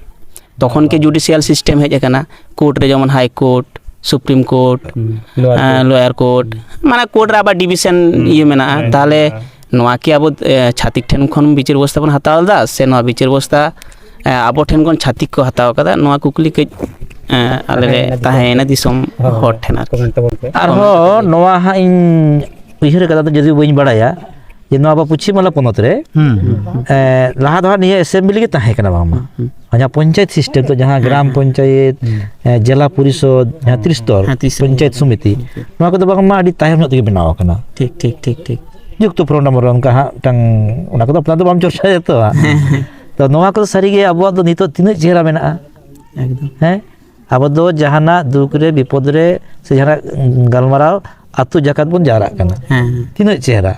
ᱛᱚᱠᱷᱚᱱ ᱜᱮ ᱦᱳᱭ᱾ judicial system ᱦᱮᱡ ᱟᱠᱟᱱᱟ᱾ ᱠᱳᱨᱴ ᱨᱮ ᱡᱮᱢᱚᱱ High Court, Supreme Court, ᱦᱩᱸ, lower ᱮᱸ, court᱾ Lower court᱾ ᱢᱟᱱᱮ ᱠᱳᱨᱴ ᱨᱮ ᱟᱵᱟᱨ division ᱦᱩᱸ, ᱤᱭᱟᱹ ᱢᱮᱱᱟᱜᱼᱟ᱾ ᱦᱮᱸ, ᱛᱟᱦᱚᱞᱮ ᱦᱮᱸ᱾ ᱱᱚᱣᱟ ᱠᱤ ᱟᱵᱚ, ᱮ, ᱪᱷᱟᱹᱛᱤᱠ ᱴᱷᱮᱱ ᱠᱷᱚᱱ ᱵᱤᱪᱟᱹᱨ ᱵᱮᱵᱚᱥᱛᱷᱟ ᱵᱚᱱ ᱦᱟᱛᱟᱣ ᱞᱮᱫᱟ, ᱥᱮ ᱱᱚᱣᱟ ᱵᱤᱪᱟᱹᱨ ᱵᱮᱵᱚᱥᱛᱷᱟ, ᱮ, ᱟᱵᱚ ᱴᱷᱮᱱ ᱠᱷᱚᱱ ᱪᱷᱟᱹᱛᱤᱠ ᱠᱚ ᱦᱟᱛᱟᱣ ᱠᱟᱫᱟ? ᱱᱚᱣᱟ ᱠᱩᱠᱞᱤ ᱠᱟᱹᱡ, ᱮ, ᱟᱞᱮ ᱞᱮ ᱛᱟᱦᱮᱸᱭᱮᱱᱟ ᱫᱤᱥᱚᱢ ᱦᱳᱭ᱾ ᱦᱚᱲ ᱴᱷᱮᱱ ᱟᱨᱠᱤ᱾ Comment ᱛᱟᱵᱚᱱ ᱯᱮ᱾ ᱟᱨᱦᱚᱸ ᱱᱚᱣᱟ ᱦᱟᱸᱜ ᱤᱧ ᱩᱭᱦᱟᱹᱨ ᱠᱟᱫᱟ, ᱡᱩᱫᱤ ᱵᱟᱹᱧ ᱵᱟᱲᱟᱭᱟ, ᱡᱮ ᱱᱚᱣᱟ ᱟᱵᱚ ᱯᱚᱪᱷᱤᱢ ᱵᱟᱝᱞᱟ ᱯᱚᱱᱚᱛ ᱨᱮ, ᱦᱩᱸ, ᱦᱩᱸ, ᱦᱩᱸ᱾ ᱮ, ᱞᱟᱦᱟ ᱫᱚ ᱦᱟᱸᱜ ᱱᱤᱭᱟᱹ assembly ᱜᱮ ᱛᱟᱦᱮᱸ ᱠᱟᱱᱟ ᱵᱟᱝᱢᱟ᱾ ᱦᱩᱸ, ᱦᱩᱸ᱾ ᱡᱟᱦᱟᱸ ᱯᱚᱧᱪᱟᱭᱮᱛ system ᱫᱚ, ᱡᱟᱦᱟᱸ ᱦᱮᱸ, ᱜᱨᱟᱢ ᱦᱮᱸ᱾ ᱯᱚᱧᱪᱟᱭᱮᱛ, ᱦᱩᱸ᱾ ᱮ, ᱡᱮᱞᱟ ᱯᱚᱨᱤᱥᱚᱫ, ᱡᱟᱦᱟᱸ ᱛᱨᱤᱥᱛᱚᱨ ᱦᱮᱸ, ᱛᱨᱤᱥᱛᱚᱨ᱾ ᱯᱚᱧᱪᱟᱭᱮᱛ ᱥᱚᱢᱤᱛᱤ, ᱦᱮᱸ᱾ ᱱᱚᱣᱟ ᱠᱚᱫᱚ ᱵᱟᱝᱢᱟ ᱟᱹᱰᱤ ᱛᱟᱭᱚᱢ ᱧᱚᱜ ᱛᱮᱜᱮ ᱵᱮᱱᱟᱣ ᱟᱠᱟᱱᱟ᱾ ᱴᱷᱤᱠ, ᱴᱷᱤᱠ, ᱴᱷᱤᱠ, ᱴᱷᱤᱠ᱾ ᱡᱩᱠᱛᱚ ᱯᱷᱨᱚᱱᱴ ᱱᱟᱢᱵᱟᱨ ᱚᱱᱠᱟ ᱦᱟᱸᱜ ᱢᱤᱫᱴᱟᱝ, ᱚᱱᱟ ᱠᱚᱫᱚ ᱟᱯᱱᱟᱨ ᱫᱚ ᱵᱟᱢ ᱪᱚᱨᱪᱟᱭᱟ ᱛᱚ ᱦᱟᱸᱜ᱾ ᱦᱮᱸ, ᱦᱮᱸ᱾ ᱛᱚ ᱱᱚᱣᱟ ᱠᱚᱫᱚ ᱥᱟᱹᱨᱤᱜᱮ ᱟᱵᱚᱣᱟᱜ ᱫᱚ ᱱᱤᱛᱚᱜ ᱛᱤᱱᱟᱹᱜ ᱪᱮᱦᱨᱟ ᱢᱮᱱᱟᱜᱼᱟ᱾ ᱮᱠᱫᱚᱢ᱾ ᱦᱮᱸ? ᱟᱵᱚ ᱫᱚ ᱡᱟᱦᱟᱱᱟᱜ ᱫᱩᱠ ᱨᱮ, ᱵᱤᱯᱚᱫ ᱨᱮ, ᱥᱮ ᱡᱟᱦᱟᱱᱟᱜ ᱜᱟᱞᱢᱟᱨᱟᱣ ᱟᱹᱛᱩ ᱡᱟᱠᱟᱛ ᱵᱚᱱ ᱡᱟᱣᱨᱟᱜ ᱠᱟᱱᱟ᱾ ᱦᱮᱸ, ᱦᱮᱸ᱾ ᱛᱤᱱᱟᱹᱜ ᱪᱮᱦᱨᱟ᱾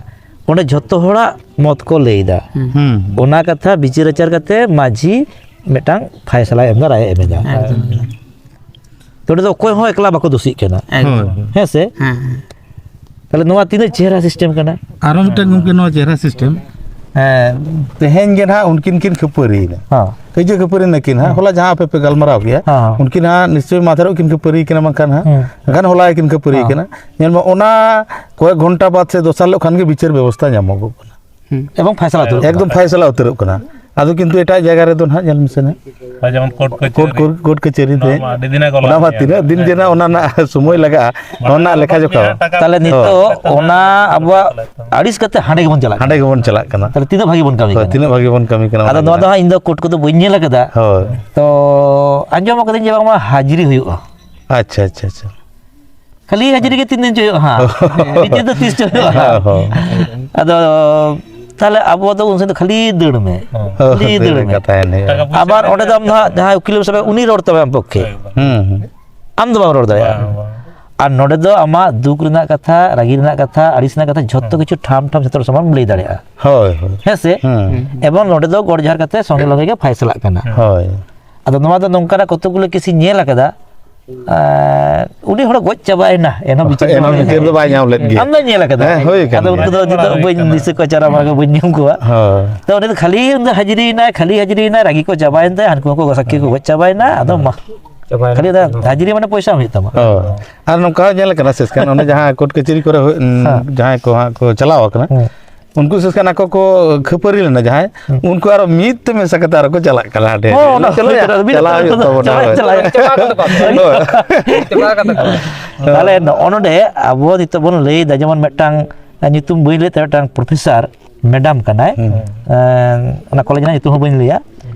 ᱚᱸᱰᱮ ᱡᱷᱚᱛᱚ ᱦᱚᱲᱟᱜ ᱢᱚᱛ ᱠᱚ ᱞᱟᱹᱭ ᱮᱫᱟ᱾ ᱦᱩᱸ᱾ ᱦᱩᱸ᱾ ᱚᱱᱟ ᱠᱟᱛᱷᱟ ᱵᱤᱪᱟᱹᱨ ᱟᱪᱟᱨ ᱠᱟᱛᱮ ᱢᱟᱹᱡᱷᱤ ᱢᱤᱫᱴᱟᱝ ᱯᱷᱟᱭᱥᱟᱞᱟᱭ ᱮᱢ ᱮᱫᱟ, ᱨᱟᱭ ᱮ ᱮᱢ ᱮᱫᱟ᱾ ᱮᱠᱫᱚᱢ, ᱮᱠᱫᱚᱢ᱾ ᱛᱚ ᱚᱸᱰᱮ ᱫᱚ ᱚᱠᱚᱭ ᱦᱚᱸ ᱮᱠᱞᱟ ᱵᱟᱠᱚ ᱫᱳᱥᱤᱜ ᱠᱟᱱᱟ᱾ ᱮᱠᱫᱚᱢ᱾ ᱦᱳᱭ᱾ ᱦᱮᱸ ᱥᱮ? ᱦᱮᱸ, ᱦᱮᱸ᱾ ᱛᱟᱦᱞᱮ ᱱᱚᱣᱟ ᱛᱤᱱᱟᱹᱜ ᱪᱮᱦᱨᱟ system ᱠᱟᱱᱟ᱾ ᱟᱨᱚ ᱢᱤᱫᱴᱟᱝ ᱜᱚᱢᱠᱮ ᱱᱚᱣᱟ ᱪᱮᱦᱨᱟ system᱾ ᱦᱮᱸ, ᱛᱮᱦᱮᱧ ᱜᱮ ᱱᱟᱦᱟᱜ ᱩᱱᱠᱤᱱ ᱠᱤᱱ ᱠᱷᱟᱹᱯᱟᱹᱨᱤᱭᱮᱱᱟ᱾ ᱦᱚᱸ᱾ ᱠᱟᱹᱭᱡᱟᱹ ᱠᱷᱟᱹᱯᱟᱹᱨᱤ ᱱᱟᱹᱠᱤᱱ ᱦᱟᱸᱜ, ᱦᱚᱸ᱾ ᱦᱚᱞᱟ ᱡᱟᱦᱟᱸ ᱟᱯᱮ ᱯᱮ ᱜᱟᱞᱢᱟᱨᱟᱣ ᱠᱮᱜᱼᱟ, ᱦᱚᱸ, ᱦᱚᱸ᱾ ᱩᱱᱠᱤᱱ ᱦᱟᱸᱜ ᱱᱤᱥᱪᱚᱭ ᱢᱟᱫᱷᱮᱨᱚᱜ ᱠᱤᱱ ᱠᱷᱟᱹᱯᱟᱹᱨᱤ ᱠᱟᱱᱟ ᱵᱟᱝᱠᱷᱟᱱ ᱦᱟᱸᱜ, ᱦᱩᱸ᱾ ᱮᱱᱠᱷᱟᱱ ᱦᱚᱞᱟ ᱜᱮᱠᱤᱱ ᱠᱷᱟᱹᱯᱟᱹᱨᱤ ᱦᱚᱸ᱾ ᱠᱟᱱᱟ᱾ ᱧᱮᱞ ᱢᱮ, ᱚᱱᱟ ᱠᱚᱭᱮᱠ ᱜᱷᱚᱱᱴᱟ ᱵᱟᱫ ᱥᱮ ᱫᱚᱥᱟᱨ ᱦᱤᱞᱳᱜ ᱠᱷᱟᱱ ᱜᱮ ᱵᱤᱪᱟᱹᱨ ᱵᱮᱵᱚᱥᱛᱷᱟ ᱧᱟᱢᱚᱜᱚᱜ ᱠᱟᱱᱟ᱾ ᱮᱵᱚᱝ ᱯᱷᱟᱭᱥᱟᱞᱟ ᱩᱛᱟᱹᱨᱚᱜ ᱠᱟᱱᱟ᱾ ᱮᱠᱫᱚᱢ ᱯᱷᱟᱭᱥᱟᱞᱟ ᱩᱛᱟᱹᱨᱚᱜ ᱠᱟᱱᱟ᱾ ᱟᱫᱚ ᱠᱤᱱᱛᱩ ᱮᱴᱟᱜ ᱡᱟᱭᱜᱟ ᱨᱮᱫᱚ ᱱᱟᱦᱟᱜ ᱧᱮᱞ ᱢᱮᱥᱮ ᱱᱟᱦᱟᱜ, ᱦᱳᱭ, ᱡᱮᱢᱚᱱ ᱠᱳᱨᱴ ᱠᱟᱹᱪᱷᱟᱹᱨᱤ᱾ ᱠᱳᱨᱴ, ᱠᱳᱨᱴ, ᱠᱳᱨᱴ ᱠᱟᱹᱪᱷᱟᱹᱨᱤ ᱱᱚᱣᱟ ᱛᱮ, ᱢᱟ ᱟᱹᱰᱤ ᱫᱤᱱᱮ ᱜᱚᱞᱚ ᱚᱱᱟ ᱢᱟ ᱜᱮᱭᱟ᱾ ᱛᱤᱱᱟᱹᱜ ᱫᱤᱱ ᱡᱮ ᱱᱟᱦᱟᱜ ᱚᱱᱟ ᱨᱮᱱᱟᱜ ᱥᱚᱢᱚᱭ ᱞᱟᱜᱟᱜᱼᱟ, ᱚᱱᱟ ᱨᱮᱱᱟᱜ ᱞᱮᱠᱷᱟ ᱡᱚᱠᱷᱟ᱾ ᱴᱟᱠᱟ ᱛᱟᱦᱞᱮ ᱱᱤᱛᱚᱜ ᱦᱳᱭ᱾ ᱚᱱᱟ ᱟᱵᱚᱣᱟᱜ ᱟᱹᱲᱤᱥ ᱠᱟᱛᱮ ᱦᱟᱸᱰᱮ ᱜᱮᱵᱚᱱ ᱪᱟᱞᱟᱜ ᱠᱟᱱᱟ᱾ ᱦᱟᱸᱰᱮ ᱜᱮᱵᱚᱱ ᱪᱟᱞᱟᱜ ᱠᱟᱱᱟ᱾ ᱛᱟᱦᱞᱮ ᱛᱤᱱᱟᱹᱜ ᱵᱷᱟᱜᱤ ᱵᱚᱱ ᱠᱟᱹᱢᱤ ᱦᱳᱭ, ᱠᱟᱱᱟ? ᱛᱤᱱᱟᱹᱜ ᱵᱷᱟᱜᱤ ᱵᱚᱱ ᱠᱟᱹᱢᱤ ᱠᱟᱱᱟ ᱟᱫᱚ ᱚᱱᱟ ᱱᱚᱣᱟ ᱫᱚ ᱧᱮᱞ ᱦᱟᱸᱜ ᱤᱧ ᱫᱚ ᱠᱳᱨᱴ ᱠᱚᱫᱚ ᱵᱟᱹᱧ ᱧᱮᱞ ᱟᱠᱟᱫᱟ᱾ ᱦᱳᱭ᱾ ᱛᱚ ᱟᱸᱡᱚᱢ ᱟᱠᱟᱫᱟᱹᱧ ᱡᱮ ᱵᱟᱝᱢᱟ ᱦᱟᱡᱽᱨᱤ ᱦᱩᱭᱩᱜᱼᱟ᱾ ᱟᱪᱪᱷᱟ, ᱟᱪᱪᱷᱟ, ᱟᱪᱪᱷᱟ᱾ ᱠᱷᱟᱹᱞᱤ ᱦᱟᱡᱽᱨᱤ ᱜᱮ ᱛᱤᱱ ᱫᱤᱱ ᱪᱚ ᱦᱩᱭᱩᱜᱼᱟ ᱦᱟᱸᱜ᱾ ᱵᱤᱪᱟᱹᱨ ᱫᱚ ᱛᱤᱥ ᱪᱚ ᱦᱩᱭᱩᱜᱼᱟ ᱦᱟᱸᱜ᱾ ᱦᱳᱭ᱾ ᱟᱫᱚ ᱛᱟᱦᱞᱮ ᱟᱵᱚ ᱫᱚ ᱩᱱ ᱥᱮᱫ ᱫᱚ ᱠᱷᱟᱹᱞᱤ ᱫᱟᱹᱲ ᱢᱮ, ᱦᱳᱭ, ᱠᱷᱟᱹᱞᱤ ᱫᱟᱹᱲ ᱫᱟᱹᱲ ᱢᱮ᱾ ᱠᱟᱛᱷᱟ ᱮᱱ ᱦᱩᱭᱩᱜᱼᱟ᱾ ᱟᱵᱟᱨ ᱚᱸᱰᱮ ᱫᱚ ᱟᱢ ᱫᱚ ᱦᱟᱸᱜ ᱡᱟᱦᱟᱸᱭ ᱩᱠᱤᱞ ᱮᱢ ᱥᱟᱵᱮ ᱩᱱᱤ ᱨᱚᱲ ᱛᱟᱢᱟᱭ ᱟᱢ ᱯᱚᱠᱠᱷᱮ᱾ ᱦᱩᱸ, ᱦᱩᱸ᱾ ᱟᱢ ᱫᱚ ᱵᱟᱢ ᱨᱚᱲ ᱫᱟᱲᱮᱭᱟᱜᱼᱟ᱾ ᱵᱟᱝ, ᱵᱟᱝ᱾ ᱟᱨ ᱱᱚᱰᱮ ᱫᱚ ᱟᱢᱟᱜ ᱫᱩᱠ ᱨᱮᱱᱟᱜ ᱠᱟᱛᱷᱟ, ᱨᱟᱹᱜᱤ ᱨᱮᱱᱟᱜ ᱠᱟᱛᱷᱟ, ᱟᱹᱲᱤᱥ ᱨᱮᱱᱟᱜ ᱠᱟᱛᱷᱟ, ᱡᱷᱚᱛᱚ ᱦᱩᱸ᱾ ᱠᱤᱪᱷᱩ ᱴᱷᱟᱢ ᱴᱷᱟᱢ ᱡᱷᱚᱛᱚ ᱦᱚᱲ ᱥᱟᱢᱟᱝ ᱮᱢ ᱞᱟᱹᱭ ᱫᱟᱲᱮᱭᱟᱜᱼᱟ᱾ ᱦᱳᱭ, ᱦᱳᱭ᱾ ᱦᱮᱸ ᱥᱮ? ᱦᱩᱸ᱾ ᱮᱵᱚᱝ ᱱᱚᱰᱮ ᱫᱚ ᱜᱚᱰ ᱡᱚᱦᱟᱨ ᱠᱟᱛᱮ ᱥᱚᱸᱜᱮ ᱞᱚᱜᱮ ᱜᱮ ᱯᱷᱟᱭᱥᱟᱞᱟᱜ ᱠᱟᱱᱟ᱾ ᱦᱳᱭ᱾ ᱟᱫᱚ ᱱᱚᱣᱟ ᱫᱚ ᱱᱚᱝᱠᱟᱱᱟᱜ ᱠᱚᱛᱚᱠ ᱜᱩᱞᱳ ᱠᱮᱥᱤᱧ ᱧᱮᱞ ᱟᱠᱟᱫᱟ, ᱟᱨ ᱩᱱᱤ ᱦᱚᱲ ᱜᱚᱡ ᱪᱟᱵᱟᱭᱮᱱᱟ, ᱮᱱᱦᱚᱸ ᱵᱤᱪᱟᱹᱨ ᱮᱱᱦᱚᱸ ᱵᱟᱝ ᱵᱤᱪᱟᱹᱨ ᱫᱚ ᱵᱟᱭ ᱧᱟᱢ ᱞᱮᱫ ᱜᱮᱭᱟ᱾ ᱟᱢ ᱫᱚ ᱧᱮᱞ ᱟᱠᱟᱫᱟ᱾ ᱦᱮᱸ, ᱦᱩᱭ ᱟᱠᱟᱱ ᱟᱫᱚ ᱜᱮᱭᱟ᱾ ᱩᱱᱠᱩ ᱫᱚ ᱡᱩᱫᱤ ᱵᱟᱹᱧ ᱫᱤᱥᱟᱹ ᱠᱚᱣᱟ, ᱪᱟᱨᱟ ᱢᱟᱨᱟ ᱠᱚ ᱵᱟᱹᱧ ᱧᱟᱢ ᱠᱚᱣᱟ᱾ ᱦᱳᱭ᱾ ᱛᱚ ᱩᱱᱤ ᱫᱚ ᱠᱷᱟᱹᱞᱤ ᱩᱱᱤ ᱫᱚ ᱦᱟᱡᱽᱨᱤᱭᱮᱱᱟᱭ, ᱠᱷᱟᱹᱞᱤ ᱦᱟᱡᱽᱨᱤᱭᱮᱱᱟᱭ, ᱨᱟᱹᱜᱤ ᱠᱚ ᱪᱟᱵᱟᱭᱮᱱ ᱛᱟᱭᱟ, ᱦᱟᱹᱱᱠᱩ ᱦᱚᱸᱠᱚ ᱥᱟᱹᱠᱷᱤ ᱠᱚ ᱜᱚᱡ ᱪᱟᱵᱟᱭᱮᱱᱟ, ᱟᱫᱚ ᱢᱟ᱾ ᱪᱟᱵᱟᱭᱮᱱᱟ᱾ ᱠᱷᱟᱹᱞᱤ ᱚᱱᱟ ᱦᱟᱡᱽᱨᱤ ᱢᱟᱱᱮ ᱯᱚᱭᱥᱟ ᱦᱩᱭᱩᱜ ᱛᱟᱢᱟ᱾ ᱦᱳᱭ᱾ ᱟᱨ ᱱᱚᱝᱠᱟ ᱦᱚᱸ ᱧᱮᱞ ᱟᱠᱟᱱᱟ ᱥᱮᱥ ᱠᱷᱟᱱ, ᱚᱱᱮ ᱡᱟᱦᱟᱸ ᱠᱳᱨᱴ ᱠᱟᱹᱪᱷᱟᱹᱨᱤ ᱠᱚᱨᱮ ᱦᱩᱭ, ᱦᱮᱸ᱾ ᱡᱟᱦᱟᱸᱭ ᱠᱚ ᱦᱟᱸᱜ ᱠᱚ ᱪᱟᱞᱟᱣ ᱟᱠᱟᱱᱟ, ᱦᱮᱸ᱾ ᱩᱱᱠᱩ ᱥᱮᱥ ᱠᱷᱟᱱ ᱟᱠᱚ ᱠᱚ ᱠᱷᱟᱹᱯᱟᱹᱨᱤ ᱞᱮᱱᱟ ᱡᱟᱦᱟᱸᱭ, ᱦᱮᱸ᱾ ᱩᱱᱠᱩ ᱟᱨᱚ ᱢᱤᱫ ᱛᱮ ᱢᱮᱥᱟ ᱠᱟᱛᱮ ᱟᱨᱚ ᱠᱚ ᱪᱟᱞᱟᱜ ᱠᱟᱱᱟ ᱦᱟᱸᱰᱮ᱾ ᱦᱚᱸ, ᱚᱱᱟ ᱪᱟᱞᱟᱜ ᱦᱩᱭᱩᱜ ᱛᱟᱵᱚᱱᱟ᱾ ᱪᱟᱞᱟᱜ ᱦᱩᱭᱩᱜ ᱛᱟᱵᱚᱱᱟ, ᱪᱟᱵᱟ, ᱦᱳᱭ᱾ ᱪᱟᱵᱟ ᱠᱟᱫᱟ ᱠᱚ᱾ ᱦᱳᱭ᱾ ᱪᱟᱵᱟ ᱠᱟᱫᱟ ᱠᱚ᱾ ᱛᱟᱦᱞᱮ ᱱᱚᱜᱼᱚ ᱱᱚᱰᱮ ᱟᱵᱚ ᱱᱤᱛᱚᱜ ᱵᱚᱱ ᱞᱟᱹᱭ ᱮᱫᱟ, ᱡᱮᱢᱚᱱ ᱢᱤᱫᱴᱟᱝ ᱧᱩᱛᱩᱢ ᱵᱟᱹᱧ ᱞᱟᱹᱭ ᱛᱟᱭᱟ, ᱢᱤᱫᱴᱟᱝ ᱯᱨᱚᱯᱷᱮᱥᱟᱨ ᱢᱮᱰᱟᱢ ᱠᱟᱱᱟᱭ, ᱦᱩᱸ᱾ ᱮᱸ, ᱚᱱᱟ ᱠᱚᱞᱮᱡᱽ ᱨᱮᱱᱟᱜ ᱧᱩᱛᱩᱢ ᱦᱚᱸ ᱵᱟᱹᱧ ᱞᱟᱹᱭᱟ,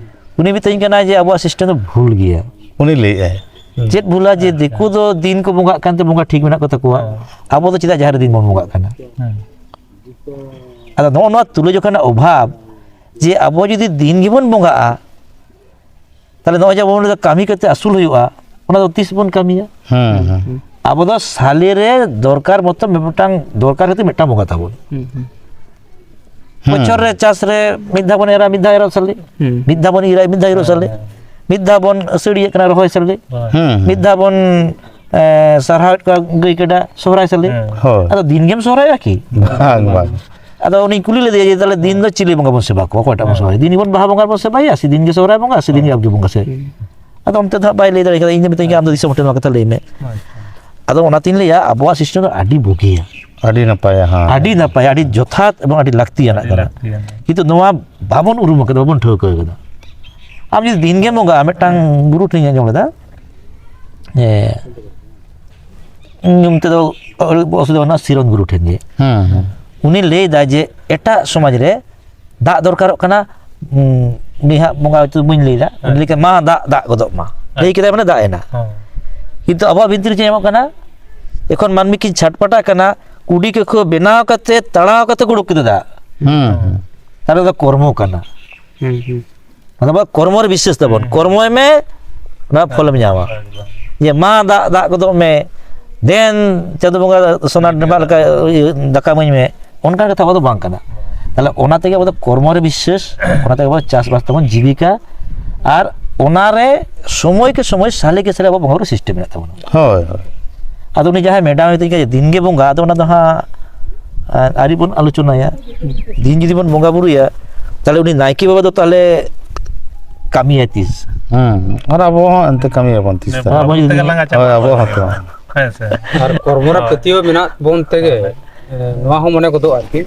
ᱩᱱᱤ ᱢᱤᱛᱟᱹᱧ ᱠᱟᱱᱟᱭ ᱡᱮ ᱟᱵᱚᱣᱟᱜ ᱥᱤᱥᱴᱮᱢ ᱫᱚ ᱵᱷᱩᱞ ᱜᱮᱭᱟ᱾ ᱩᱱᱤ ᱞᱟᱹᱭᱮᱫᱼᱟᱭ᱾ ᱪᱮᱫ ᱵᱷᱩᱞᱟ? ᱡᱮ ᱫᱤᱠᱩ ᱫᱚ ᱫᱤᱱ ᱠᱚ ᱵᱚᱸᱜᱟᱜ ᱠᱟᱱᱛᱮ ᱵᱚᱸᱜᱟ ᱴᱷᱤᱠ ᱢᱮᱱᱟᱜ ᱠᱚ ᱛᱟᱠᱚᱣᱟ, ᱦᱮᱸ᱾ ᱟᱵᱚ ᱫᱚ ᱪᱮᱫᱟᱜ ᱡᱟᱦᱮᱨ ᱨᱮ ᱫᱤᱱ ᱵᱚᱱ ᱵᱚᱸᱜᱟᱜ ᱠᱟᱱᱟ? ᱦᱮᱸ᱾ ᱟᱫᱚ ᱱᱚᱜᱼᱚ ᱱᱚᱣᱟ ᱛᱩᱞᱟᱹᱡᱚᱠᱷᱟ ᱨᱮᱱᱟᱜ ᱚᱵᱷᱟᱵᱽ, ᱡᱮ ᱟᱵᱚ ᱡᱩᱫᱤ ᱫᱤᱱ ᱜᱮᱵᱚᱱ ᱵᱚᱸᱜᱟᱜᱼᱟ, ᱛᱟᱦᱞᱮ ᱱᱚᱜᱼᱚᱭ ᱡᱮ ᱟᱵᱚ ᱵᱚᱱ ᱞᱟᱹᱭᱫᱟ ᱠᱟᱹᱢᱤ ᱠᱟᱛᱮ ᱟᱹᱥᱩᱞ ᱦᱩᱭᱩᱜᱼᱟ, ᱚᱱᱟ ᱫᱚ ᱛᱤᱥ ᱵᱚᱱ ᱠᱟᱹᱢᱤᱭᱟ? ᱦᱩᱸ, ᱦᱩᱸ᱾ ᱟᱵᱚ ᱫᱚ ᱥᱟᱞᱮ ᱨᱮ ᱫᱚᱨᱠᱟᱨ ᱢᱚᱛᱚ ᱢᱤᱫᱴᱟᱝ ᱫᱚᱨᱠᱟᱨ ᱠᱷᱟᱹᱛᱤᱨ ᱢᱤᱫᱴᱟᱝ ᱵᱚᱸᱜᱟ ᱛᱟᱵᱚᱱ᱾ ᱦᱩᱸ, ᱦᱩᱸ᱾ ᱦᱩᱸ᱾ ᱵᱚᱪᱷᱚᱨ ᱨᱮ ᱪᱟᱥ ᱨᱮ ᱢᱤᱫ ᱫᱷᱟᱣ ᱵᱚᱱ ᱮᱨᱟ, ᱢᱤᱫ ᱫᱷᱟᱣ ᱮᱨᱚᱜ ᱥᱟᱞᱮ᱾ ᱦᱩᱸ᱾ ᱢᱤᱫ ᱫᱷᱟᱣ ᱵᱚᱱ ᱤᱨᱟ, ᱢᱤᱫ ᱫᱷᱟᱣ ᱤᱨᱚᱜ ᱥᱟᱞᱮ᱾ ᱦᱮᱸ᱾ ᱢᱤᱫ ᱫᱷᱟᱣ ᱵᱚᱱ ᱟᱹᱥᱟᱹᱲᱤᱭᱟᱹᱜ ᱠᱟᱱᱟ, ᱨᱚᱦᱚᱭ ᱥᱟᱞᱮ᱾ ᱦᱩᱸ, ᱦᱩᱸ᱾ ᱢᱤᱫ ᱫᱷᱟᱣ ᱵᱚᱱ, ᱮ, ᱥᱟᱨᱦᱟᱣᱮᱫ ᱠᱚᱣᱟ ᱜᱟᱹᱭ ᱠᱟᱰᱟ, ᱥᱚᱦᱨᱟᱭ ᱥᱟᱞᱮ᱾ ᱦᱮᱸ᱾ ᱦᱳᱭ᱾ ᱟᱫᱚ ᱫᱤᱱ ᱜᱮᱢ ᱥᱚᱦᱨᱟᱭᱚᱜᱼᱟ ᱠᱤ? ᱵᱟᱝ, ᱵᱟᱝ᱾ ᱟᱫᱚ ᱩᱱᱤᱧ ᱠᱩᱞᱤ ᱞᱮᱫᱮᱭᱟ ᱡᱮ, "ᱛᱟᱦᱞᱮ ᱫᱤᱱ ᱫᱚ ᱪᱤᱞᱤ ᱵᱚᱸᱜᱟ ᱵᱚᱱ ᱥᱮᱵᱟ ᱠᱚᱣᱟ? ᱚᱠᱚᱭᱴᱟᱜ ᱵᱚᱱ ᱦᱮᱸ᱾ ᱥᱮᱵᱟᱭᱟ? ᱫᱤᱱ ᱜᱮᱵᱚᱱ ᱵᱟᱦᱟ ᱵᱚᱸᱜᱟ ᱵᱚᱱ ᱥᱮᱵᱟᱭᱟ, ᱥᱮ ᱫᱤᱱ ᱜᱮ ᱥᱚᱦᱨᱟᱭ ᱵᱚᱸᱜᱟ, ᱥᱮ ᱫᱤᱱ ᱜᱮ ᱟᱵᱜᱮ ᱵᱚᱸᱜᱟ ᱥᱮ?" ᱦᱩᱸ᱾ ᱟᱫᱚ ᱚᱱᱛᱮ ᱫᱚ ᱦᱟᱸᱜ ᱵᱟᱭ ᱞᱟᱹᱭ ᱫᱟᱲᱮ ᱠᱟᱫᱟ᱾ ᱤᱧ ᱫᱚ ᱢᱮᱛᱟᱹᱧ ᱠᱟᱱᱟ, "ᱟᱢ ᱫᱚ ᱫᱤᱥᱚᱢ ᱦᱚᱲ ᱴᱷᱮᱱ ᱱᱚᱣᱟ ᱠᱟᱛᱷᱟ ᱞᱟᱹᱭ ᱢᱮ᱾" ᱦᱳᱭ᱾ ᱟᱫᱚ ᱚᱱᱟᱛᱤᱧ ᱞᱟᱹᱭᱟ, ᱟᱵᱚᱣᱟᱜ ᱥᱤᱥᱴᱮᱢ ᱫᱚ ᱟᱹᱰᱤ ᱵᱩᱜᱤᱭᱟ᱾ ᱟᱹᱰᱤ ᱱᱟᱯᱟᱭᱟ, ᱦᱮᱸ᱾ ᱟᱹᱰᱤ ᱱᱟᱯᱟᱭᱟ, ᱟᱹᱰᱤ ᱡᱚᱛᱷᱟᱛ ᱮᱵᱚᱝ ᱟᱹᱰᱤ ᱞᱟᱹᱠᱛᱤᱭᱟᱱᱟᱜ ᱠᱟᱱᱟ᱾ ᱠᱤᱱᱛᱩ ᱱᱚᱣᱟ ᱵᱟᱵᱚᱱ ᱩᱨᱩᱢ ᱟᱠᱟᱫᱟ, ᱵᱟᱵᱚᱱ ᱴᱷᱟᱹᱣᱠᱟᱹ ᱟᱠᱟᱫᱟ᱾ ᱟᱢ ᱡᱩᱫᱤ ᱫᱤᱱ ᱜᱮᱢ ᱵᱚᱸᱜᱟᱜᱼᱟ, ᱢᱤᱫᱴᱟᱝ ᱜᱩᱨᱩ ᱴᱷᱮᱱ ᱤᱧ ᱟᱸᱡᱚᱢ ᱞᱮᱫᱟ, ᱡᱮ ᱧᱩᱢ ᱛᱮᱫᱚ ᱟᱹᱰᱤ ᱚᱥᱩᱵᱤᱫᱷᱟ ᱵᱟᱹᱱᱩᱜᱼᱟ, ᱥᱤᱨᱚᱱ ᱜᱩᱨᱩ ᱴᱷᱮᱱ ᱜᱮ᱾ ᱦᱮᱸ, ᱦᱮᱸ᱾ ᱩᱱᱤ ᱞᱟᱹᱭ ᱮᱫᱟ ᱡᱮ ᱮᱴᱟᱜ ᱥᱚᱢᱟᱡᱽ ᱨᱮ ᱫᱟᱜ ᱫᱚᱨᱠᱟᱨᱚᱜ ᱠᱟᱱᱟ, ᱩᱱᱤ ᱦᱟᱸᱜ ᱵᱚᱸᱜᱟ ᱦᱚᱭᱛᱳ ᱵᱟᱹᱧ ᱞᱟᱹᱭ ᱮᱫᱟ, ᱩᱱᱤ ᱞᱟᱹᱭ ᱠᱮᱫᱟ, "ᱢᱟ ᱫᱟᱜ, ᱫᱟᱜ ᱜᱚᱫᱚᱜ ᱢᱟ", ᱞᱟᱹᱭ ᱠᱮᱫᱟᱭ, ᱢᱟᱱᱮ ᱫᱟᱜ ᱮᱱᱟ᱾ ᱠᱤᱱᱛᱩ ᱟᱵᱚᱣᱟᱜ ᱵᱷᱤᱛᱨᱤ ᱨᱮ ᱪᱮᱫ ᱧᱟᱢᱚᱜ ᱠᱟᱱᱟ? ᱮᱠᱷᱚᱱ ᱢᱟᱹᱱᱢᱤ ᱠᱤᱱ ᱪᱷᱟᱴᱯᱟᱴᱟᱜ ᱠᱟᱱᱟ, ᱠᱩᱰᱤ ᱠᱟᱹᱠᱷᱟᱹ ᱵᱮᱱᱟᱣ ᱠᱟᱛᱮ, ᱛᱟᱲᱟᱣ ᱠᱟᱛᱮ ᱠᱚ ᱩᱰᱩᱠ ᱠᱮᱫᱟ ᱫᱟᱜ᱾ ᱦᱩᱸ, ᱦᱩᱸ᱾ ᱛᱟᱦᱞᱮ ᱫᱚ ᱠᱚᱨᱢᱚ ᱠᱟᱱᱟ᱾ ᱦᱩᱸ, ᱦᱩᱸ᱾ ᱚᱱᱟ ᱫᱚ ᱠᱚᱨᱢᱚ ᱨᱮ ᱵᱤᱥᱥᱟᱹᱥ ᱛᱟᱵᱚᱱ, ᱦᱩᱸ᱾ ᱠᱚᱨᱢᱚᱭ ᱢᱮ, ᱚᱱᱟ ᱯᱷᱚᱞᱮᱢ ᱧᱟᱢᱟ᱾ ᱮᱠᱫᱚᱢ᱾ ᱡᱮ, "ᱢᱟ ᱫᱟᱜ, ᱫᱟᱜ ᱜᱚᱫᱚᱜ ᱢᱮ, ᱫᱮᱱ ᱪᱟᱸᱫᱚ ᱵᱚᱸᱜᱟ ᱥᱚᱱᱟ ᱰᱚᱸᱵᱟᱜ ᱞᱮᱠᱟ, ᱤᱭᱟᱹ, ᱫᱟᱠᱟ ᱤᱢᱟᱹᱧ ᱢᱮ", ᱚᱱᱠᱟᱱ ᱠᱟᱛᱷᱟ ᱟᱵᱚ ᱫᱚ ᱵᱟᱝ ᱠᱟᱱᱟ᱾ ᱛᱟᱦᱞᱮ ᱚᱱᱟ ᱛᱮᱜᱮ ᱟᱵᱚ ᱫᱚ ᱠᱚᱨᱢᱚ ᱨᱮ ᱵᱤᱥᱥᱟᱹᱥ, ᱚᱱᱟ ᱛᱮᱜᱮ ᱟᱵᱚ ᱪᱟᱥᱵᱟᱥ ᱛᱟᱵᱚᱱ ᱡᱤᱵᱤᱠᱟ, ᱟᱨ ᱚᱱᱟᱨᱮ ᱥᱚᱢᱚᱭ ᱠᱮ ᱥᱚᱢᱚᱭ, ᱥᱟᱞᱮ ᱠᱮ ᱥᱟᱞᱮ ᱟᱵᱚ ᱵᱚᱸᱜᱟ ᱵᱩᱨᱩ ᱥᱤᱥᱴᱮᱢ ᱢᱮᱱᱟᱜ ᱛᱟᱵᱚᱱᱟ᱾ ᱦᱳᱭ, ᱦᱳᱭ᱾ ᱟᱫᱚ ᱩᱱᱤ ᱡᱟᱦᱟᱸᱭ ᱢᱮᱰᱟᱢ ᱢᱮᱛᱟᱹᱧ ᱠᱟᱱᱟ ᱡᱮ ᱫᱤᱱ ᱜᱮ ᱵᱚᱸᱜᱟ, ᱟᱫᱚ ᱚᱱᱟ ᱫᱚ ᱦᱟᱸᱜ, ᱟᱨ ᱟᱹᱣᱨᱤ ᱵᱚᱱ ᱟᱞᱳᱪᱚᱱᱟᱭᱟ᱾ ᱫᱤᱱ ᱡᱩᱫᱤ ᱵᱚᱱ ᱵᱚᱸᱜᱟ ᱵᱩᱨᱩᱭᱟ, ᱛᱟᱦᱞᱮ ᱩᱱᱤ ᱱᱟᱭᱠᱮ ᱵᱟᱵᱟ ᱫᱚ ᱛᱟᱦᱞᱮ ᱠᱟᱹᱢᱤᱭᱟᱭ ᱛᱤᱥ? ᱦᱮᱸ, ᱟᱨ ᱟᱵᱚ ᱦᱚᱸ ᱮᱱᱛᱮ ᱠᱟᱹᱢᱤᱭᱟᱵᱚᱱ ᱛᱤᱥ ᱛᱮ? ᱟᱵᱚ ᱡᱩᱫᱤ ᱦᱳᱭ, ᱟᱵᱚ ᱦᱚᱸᱛᱚ᱾ ᱦᱮᱸ ᱥᱮ? ᱟᱨ ᱠᱚᱨᱢᱚ ᱨᱮ ᱯᱟᱹᱛᱭᱟᱹᱣ ᱢᱮᱱᱟᱜ ᱵᱚᱱ ᱛᱮᱜᱮ, ᱮ, ᱱᱚᱣᱟ ᱦᱚᱸ ᱢᱚᱱᱮ ᱜᱚᱫᱚᱜ ᱟᱨᱠᱤ,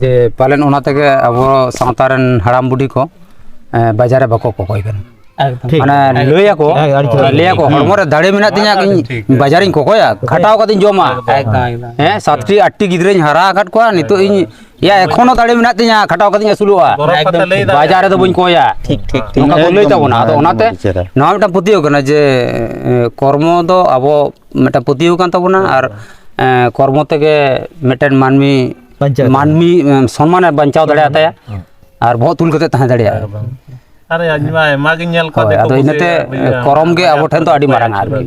ᱡᱮ ᱯᱟᱞᱮᱱ ᱚᱱᱟ ᱛᱮᱜᱮ ᱟᱵᱚ ᱥᱟᱶᱛᱟ ᱨᱮᱱ ᱦᱟᱲᱟᱢ ᱵᱩᱰᱷᱤ ᱠᱚ, ᱮ, ᱵᱟᱡᱟᱨ ᱨᱮ ᱵᱟᱠᱚ ᱠᱚᱠᱚᱭ ᱠᱟᱱᱟ᱾ ᱮᱠᱫᱚᱢ᱾ ᱢᱟᱱᱮ ᱞᱟᱹᱭᱟᱠᱚ, ᱦᱮᱸ, ᱟᱹᱰᱤ ᱪᱮᱦᱨᱟ᱾ ᱞᱟᱹᱭᱟᱠᱚ, ᱦᱚᱲᱢᱚ ᱨᱮ ᱫᱟᱲᱮ ᱢᱮᱱᱟᱜ ᱛᱤᱧᱟ, ᱤᱧ ᱵᱟᱡᱟᱨᱤᱧ ᱠᱚᱠᱚᱭᱟ, ᱠᱷᱟᱴᱟᱣ ᱠᱟᱛᱮᱧ ᱡᱚᱢᱟ᱾ ᱮᱠᱫᱚᱢ, ᱮᱠᱫᱚᱢ᱾ ᱦᱮᱸ, ᱥᱟᱛᱴᱤ ᱟᱴᱴᱤ ᱜᱤᱫᱽᱨᱟᱹᱧ ᱦᱟᱨᱟ ᱟᱠᱟᱫ ᱠᱚᱣᱟ, ᱱᱤᱛᱚᱜ ᱤᱧ, ᱭᱟ, ᱮᱠᱷᱚᱱᱳ ᱫᱟᱲᱮ ᱢᱮᱱᱟᱜ ᱛᱤᱧᱟ, ᱠᱷᱟᱴᱟᱣ ᱠᱟᱛᱮᱧ ᱟᱹᱥᱩᱞᱚᱜᱼᱟ᱾ ᱜᱚᱨᱚᱵ ᱠᱟᱛᱮ ᱞᱟᱹᱭ ᱫᱟᱲᱮᱭᱟᱜᱼᱟ᱾ ᱵᱟᱡᱟᱨ ᱨᱮᱫᱚ ᱵᱟᱹᱧ ᱠᱚᱭᱟ᱾ ᱴᱷᱤᱠ, ᱴᱷᱤᱠ, ᱴᱷᱤᱠ᱾ ᱱᱚᱝᱠᱟ ᱠᱚ ᱞᱟᱹᱭ ᱮᱠᱫᱚᱢ, ᱛᱟᱵᱚᱱᱟ᱾ ᱟᱫᱚ ᱮᱠᱫᱚᱢ ᱚᱱᱟᱛᱮ ᱟᱹᱰᱤ ᱪᱮᱦᱨᱟ᱾ ᱱᱚᱣᱟ ᱢᱤᱫᱴᱟᱝ ᱯᱟᱹᱛᱭᱟᱹᱣ ᱠᱟᱱᱟ ᱡᱮ, ᱮ, ᱠᱚᱨᱢᱚ ᱫᱚ ᱟᱵᱚ ᱢᱤᱫᱴᱟᱝ ᱯᱟᱹᱛᱭᱟᱹᱣ ᱠᱟᱱ ᱛᱟᱵᱚᱱᱟ, ᱟᱨ, ᱮ, ᱠᱚᱨᱢᱚ ᱛᱮᱜᱮ ᱢᱤᱫᱴᱮᱱ ᱢᱟᱹᱱᱢᱤ, ᱵᱟᱧᱪᱟᱣ ᱢᱟᱹᱱᱢᱤ, ᱮ, ᱥᱚᱱᱢᱟᱱᱮ ᱵᱟᱧᱪᱟᱣ ᱫᱟᱲᱮᱭᱟᱛᱟᱭᱟ᱾ ᱦᱮᱸ᱾ ᱟᱨ ᱵᱚᱦᱚᱜ ᱛᱩᱞ ᱠᱟᱛᱮ ᱛᱟᱦᱮᱸ ᱫᱟᱲᱮᱭᱟᱜᱼᱟ᱾ ᱮᱠᱫᱚᱢ᱾ ᱟᱨ ᱟᱭᱢᱟ, ᱟᱭᱢᱟ ᱜᱤᱧ ᱧᱮᱞ ᱠᱚᱣᱟ ᱦᱳᱭ, ᱫᱤᱠᱩ ᱟᱫᱚ ᱯᱩᱥᱤ ᱤᱱᱟᱹᱛᱮ, ᱤᱭᱟᱹ, ᱠᱚᱨᱚᱢ ᱜᱮ ᱟᱵᱚ ᱴᱷᱮᱱ ᱫᱚ ᱟᱹᱰᱤ ᱢᱟᱨᱟᱝᱟ ᱟᱨᱠᱤ᱾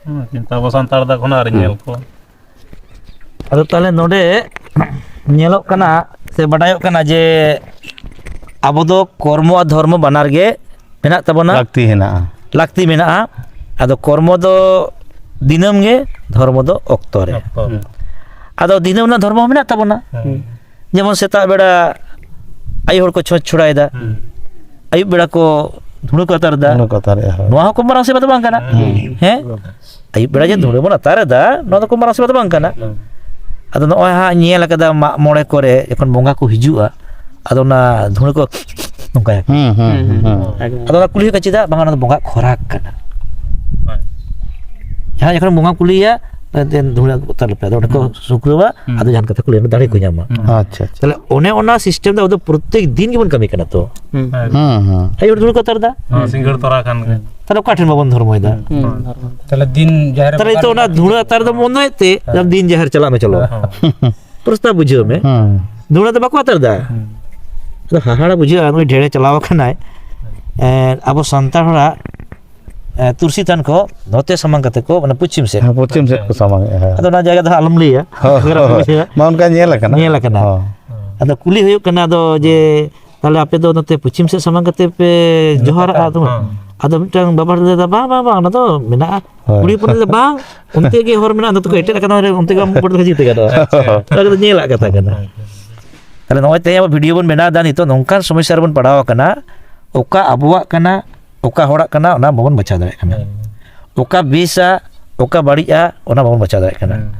ᱦᱩᱸ, ᱠᱤᱱᱛᱩ ᱟᱵᱚ ᱥᱟᱱᱛᱟᱲ ᱫᱚ ᱮᱠᱷᱚᱱᱳ ᱟᱹᱣᱨᱤ ᱦᱩᱸ᱾ ᱧᱮᱞ ᱠᱚᱣᱟ᱾ ᱟᱫᱚ ᱛᱟᱦᱚᱞᱮ ᱱᱚᱰᱮ ᱧᱮᱞᱚᱜ ᱠᱟᱱᱟ ᱥᱮ ᱵᱟᱰᱟᱭᱚᱜ ᱠᱟᱱᱟ ᱡᱮ ᱟᱵᱚ ᱫᱚ ᱠᱚᱨᱢᱚ ᱟᱨ ᱫᱷᱚᱨᱢᱚ ᱵᱟᱱᱟᱨ ᱜᱮ ᱢᱮᱱᱟᱜ ᱛᱟᱵᱚᱱᱟ᱾ ᱞᱟᱹᱠᱛᱤ ᱦᱮᱱᱟᱜᱼᱟ᱾ ᱞᱟᱹᱠᱛᱤ ᱢᱮᱱᱟᱜᱼᱟ᱾ ᱟᱫᱚ ᱠᱚᱨᱢᱚ ᱫᱚ ᱫᱤᱱᱟᱹᱢ ᱜᱮ, ᱫᱷᱚᱨᱢᱚ ᱫᱚ ᱚᱠᱛᱚ ᱨᱮ᱾ ᱚᱠᱛᱚ ᱨᱮ᱾ ᱟᱫᱚ ᱫᱤᱱᱟᱹᱢ ᱨᱮᱱᱟᱜ ᱫᱷᱚᱨᱢᱚ ᱦᱚᱸ ᱢᱮᱱᱟᱜ ᱛᱟᱵᱚᱱᱟ᱾ ᱦᱩᱸ᱾ ᱡᱮᱢᱚᱱ ᱥᱮᱛᱟᱜ ᱵᱮᱲᱟ ᱟᱭᱳ ᱦᱚᱲ ᱠᱚ ᱪᱷᱚᱸᱪ ᱪᱷᱚᱲᱟᱭᱮᱫᱟ, ᱦᱩᱸ᱾ ᱟᱹᱭᱩᱵ ᱵᱮᱲᱟ ᱠᱚ ᱫᱷᱩᱲᱟᱹ ᱠᱚ ᱟᱛᱟᱨ ᱮᱫᱟ᱾ ᱫᱷᱩᱲᱟᱹ ᱠᱚ ᱟᱛᱟᱨᱮᱫᱼᱟ, ᱦᱳᱭ᱾ ᱱᱚᱣᱟ ᱦᱚᱸ ᱠᱚ ᱢᱟᱨᱟᱝ ᱥᱮᱵᱟ ᱫᱚ ᱵᱟᱝ ᱠᱟᱱᱟ᱾ ᱦᱩᱸ᱾ ᱦᱮᱸ? ᱟᱹᱭᱩᱵ ᱵᱮᱲᱟ ᱡᱮ ᱫᱷᱩᱲᱟᱹ ᱵᱚᱱ ᱟᱛᱟᱨ ᱮᱫᱟ, ᱱᱚᱣᱟ ᱫᱚ ᱠᱚ ᱢᱟᱨᱟᱝ ᱥᱮᱵᱟ ᱫᱚ ᱵᱟᱝ ᱠᱟᱱᱟ᱾ ᱦᱩᱸ᱾ ᱟᱫᱚ ᱱᱚᱜᱼᱚᱭ ᱦᱟᱸᱜ ᱧᱮᱞ ᱟᱠᱟᱫᱟ, ᱢᱟᱜ ᱢᱚᱬᱮ ᱠᱚᱨᱮ ᱡᱚᱠᱷᱚᱱ ᱵᱚᱸᱜᱟ ᱠᱚ ᱦᱤᱡᱩᱜᱼᱟ, ᱟᱫᱚ ᱚᱱᱟ ᱫᱷᱩᱲᱟᱹ ᱠᱚ ᱱᱚᱝᱠᱟᱭᱟ᱾ ᱦᱩᱸ, ᱦᱩᱸ, ᱦᱩᱸ, ᱦᱩᱸ᱾ ᱮᱠᱫᱚᱢ᱾ ᱟᱫᱚ ᱚᱱᱟ ᱠᱩᱞᱤ ᱦᱩᱭᱩᱜ ᱠᱟᱱᱟ, ᱪᱮᱫᱟᱜ ᱵᱟᱝ ᱚᱱᱟ ᱫᱚ ᱵᱚᱸᱜᱟ ᱠᱷᱚᱨᱟᱠ ᱠᱟᱱᱟ? ᱦᱳᱭ᱾ ᱡᱟᱦᱟᱸ ᱡᱚᱠᱷᱚᱱ ᱵᱚᱸᱜᱟ ᱠᱩᱞᱤᱭᱟ, ᱫᱷᱩᱲᱟᱹ ᱟᱹᱜᱩ ᱛᱟᱞᱮ ᱯᱮ, ᱟᱫᱚ ᱚᱸᱰᱮ ᱠᱚ ᱦᱩᱸ᱾ ᱥᱩᱠᱨᱚᱣᱟ, ᱦᱩᱸ᱾ ᱟᱫᱚ ᱡᱟᱦᱟᱸ ᱠᱟᱛᱷᱟ ᱠᱚ ᱞᱟᱹᱭᱟ, ᱫᱟᱲᱮ ᱠᱚ ᱧᱟᱢᱟ᱾ ᱦᱩᱸ᱾ ᱟᱪᱪᱷᱟ, ᱟᱪᱪᱷᱟ᱾ ᱛᱟᱦᱞᱮ ᱚᱱᱮ ᱚᱱᱟ system ᱫᱚ ᱟᱵᱚ ᱫᱚ ᱯᱨᱚᱛᱮᱠ ᱫᱤᱱ ᱜᱮᱵᱚᱱ ᱠᱟᱹᱢᱤ ᱠᱟᱱᱟ ᱛᱚ᱾ ᱦᱩᱸ᱾ ᱦᱮᱸ᱾ ᱦᱩᱸ, ᱦᱩᱸ᱾ ᱟᱭᱩᱨ ᱫᱷᱩᱲᱟᱹ ᱠᱚ ᱟᱛᱟᱨ ᱮᱫᱟ᱾ ᱦᱮᱸ, ᱥᱤᱸᱜᱟᱹᱲ ᱛᱚᱨᱟ ᱠᱷᱟᱱ ᱜᱮ᱾ ᱛᱟᱦᱞᱮ ᱚᱠᱟ ᱴᱷᱮᱱ ᱵᱟᱵᱚᱱ ᱫᱷᱚᱨᱢᱚᱭᱮᱫᱟ? ᱦᱩᱸ᱾ ᱛᱟᱦᱞᱮ ᱫᱤᱱ ᱡᱟᱦᱮᱨ ᱨᱮ ᱛᱟᱦᱞᱮ ᱱᱤᱛᱚᱜ ᱚᱱᱟ ᱫᱷᱩᱲᱟᱹ ᱟᱛᱟᱨ ᱫᱚ ᱢᱚᱱᱮᱭᱮᱫ ᱛᱮ, ᱦᱮᱸ᱾ ᱫᱤᱱ ᱡᱟᱦᱮᱨ ᱪᱟᱞᱟᱜ ᱢᱮ, ᱪᱚᱞᱚ᱾ ᱦᱮᱸ᱾ ᱯᱨᱚᱥᱛᱟᱵ ᱵᱩᱡᱷᱟᱹᱣ ᱢᱮ᱾ ᱦᱩᱸ᱾ ᱫᱷᱩᱲᱟᱹ ᱫᱚ ᱵᱟᱠᱚ ᱟᱛᱟᱨ ᱮᱫᱟ᱾ ᱦᱩᱸ᱾ ᱟᱫᱚ ᱦᱟᱦᱟᱲᱟ ᱵᱩᱡᱷᱟᱹᱜᱼᱟ, ᱱᱩᱭ ᱰᱷᱮᱲᱮ ᱪᱟᱞᱟᱣ ᱟᱠᱟᱱᱟᱭ᱾ ᱮᱸ, ᱟᱵᱚ ᱥᱟᱱᱛᱟᱲ ᱦᱚᱲᱟᱜ, ᱮᱸ, ᱛᱩᱨᱥᱤ ᱛᱷᱟᱱ ᱠᱚ ᱱᱚᱛᱮ ᱥᱟᱢᱟᱝ ᱠᱟᱛᱮ ᱠᱚ, ᱢᱟᱱᱮ, ᱯᱚᱪᱷᱤᱢ ᱥᱮᱫ᱾ ᱦᱮᱸ, ᱯᱚᱪᱷᱤᱢ ᱥᱮᱫ ᱠᱚ ᱥᱟᱢᱟᱝ ᱮᱫᱼᱟ, ᱦᱮᱸ᱾ ᱟᱫᱚ ᱚᱱᱟ ᱡᱟᱭᱜᱟ ᱫᱚ ᱦᱟᱸᱜ ᱟᱞᱚᱢ ᱞᱟᱹᱭᱟ᱾ ᱦᱳᱭ, ᱦᱳᱭ, ᱦᱳᱭ᱾ ᱢᱟ ᱚᱱᱠᱟ ᱧᱮᱞ ᱟᱠᱟᱱᱟ᱾ ᱧᱮᱞ ᱟᱠᱟᱱᱟ᱾ ᱦᱳᱭ᱾ ᱟᱫᱚ ᱠᱩᱞᱤ ᱦᱩᱭᱩᱜ ᱠᱟᱱᱟ, ᱟᱫᱚ ᱡᱮ, ᱛᱟᱦᱞᱮ ᱟᱯᱮ ᱫᱚ ᱱᱚᱛᱮ ᱯᱚᱪᱷᱤᱢ ᱥᱮᱫ ᱥᱟᱢᱟᱝ ᱠᱟᱛᱮ ᱯᱮ ᱡᱚᱦᱟᱨᱟᱜᱼᱟ? ᱦᱮᱸ᱾ ᱟᱫᱚ ᱢᱤᱫᱴᱟᱝ ᱵᱟᱵᱟ ᱦᱚᱲ ᱞᱟᱹᱭ ᱮᱫᱟ, "ᱵᱟᱝ, ᱵᱟᱝ, ᱵᱟᱝ, ᱚᱱᱟ ᱫᱚ ᱢᱮᱱᱟᱜᱼᱟ᱾" ᱦᱳᱭ᱾ ᱠᱩᱲᱤ ᱦᱚᱯᱚᱱ ᱞᱟᱹᱭ ᱮᱫᱟ, "ᱵᱟᱝ, ᱚᱱᱛᱮ ᱜᱮ ᱦᱚᱨ ᱢᱮᱱᱟᱜᱼᱟ, ᱱᱚᱛᱮ ᱠᱷᱚᱱ ᱮᱴᱮᱫ ᱟᱠᱟᱱᱟ, ᱚᱱᱛᱮ ᱜᱮ ᱟᱢ ᱵᱚᱰ ᱫᱚ ᱦᱤᱡᱩᱜ ᱛᱮᱜᱮ ᱟᱫᱚ᱾" ᱟᱪᱪᱷᱟ᱾ ᱚᱱᱟ ᱠᱚᱫᱚ ᱧᱮᱞᱟᱜ ᱠᱟᱛᱷᱟ ᱠᱟᱱᱟ᱾ ᱦᱮᱸ᱾ ᱛᱟᱦᱞᱮ ᱱᱚᱜᱼᱚᱭ ᱛᱮᱦᱮᱧ ᱟᱵᱚ video ᱵᱚᱱ ᱵᱮᱱᱟᱣ ᱮᱫᱟ, ᱱᱤᱛᱚᱜ ᱱᱚᱝᱠᱟᱱ ᱥᱚᱢᱚᱥᱥᱟ ᱨᱮᱵᱚᱱ ᱯᱟᱲᱟᱣ ᱟᱠᱟᱱᱟ, ᱚᱠᱟ ᱟᱵᱚᱣᱟᱜ ᱠᱟᱱᱟ, ᱚᱠᱟ ᱦᱚᱲᱟᱜ ᱠᱟᱱᱟ, ᱚᱱᱟ ᱵᱟᱵᱚᱱ ᱵᱟᱪᱷᱟᱣ ᱫᱟᱲᱮᱭᱟᱜ ᱠᱟᱱᱟ᱾ ᱦᱮᱸ᱾ ᱚᱠᱟ ᱵᱮᱥᱟ, ᱚᱠᱟ ᱵᱟᱹᱲᱤᱡᱼᱟ, ᱚᱱᱟ ᱵᱟᱵᱚᱱ ᱵᱟᱪᱷᱟᱣ ᱫᱟᱲᱮᱭᱟᱜ ᱠᱟᱱᱟ᱾ ᱦᱮᱸ᱾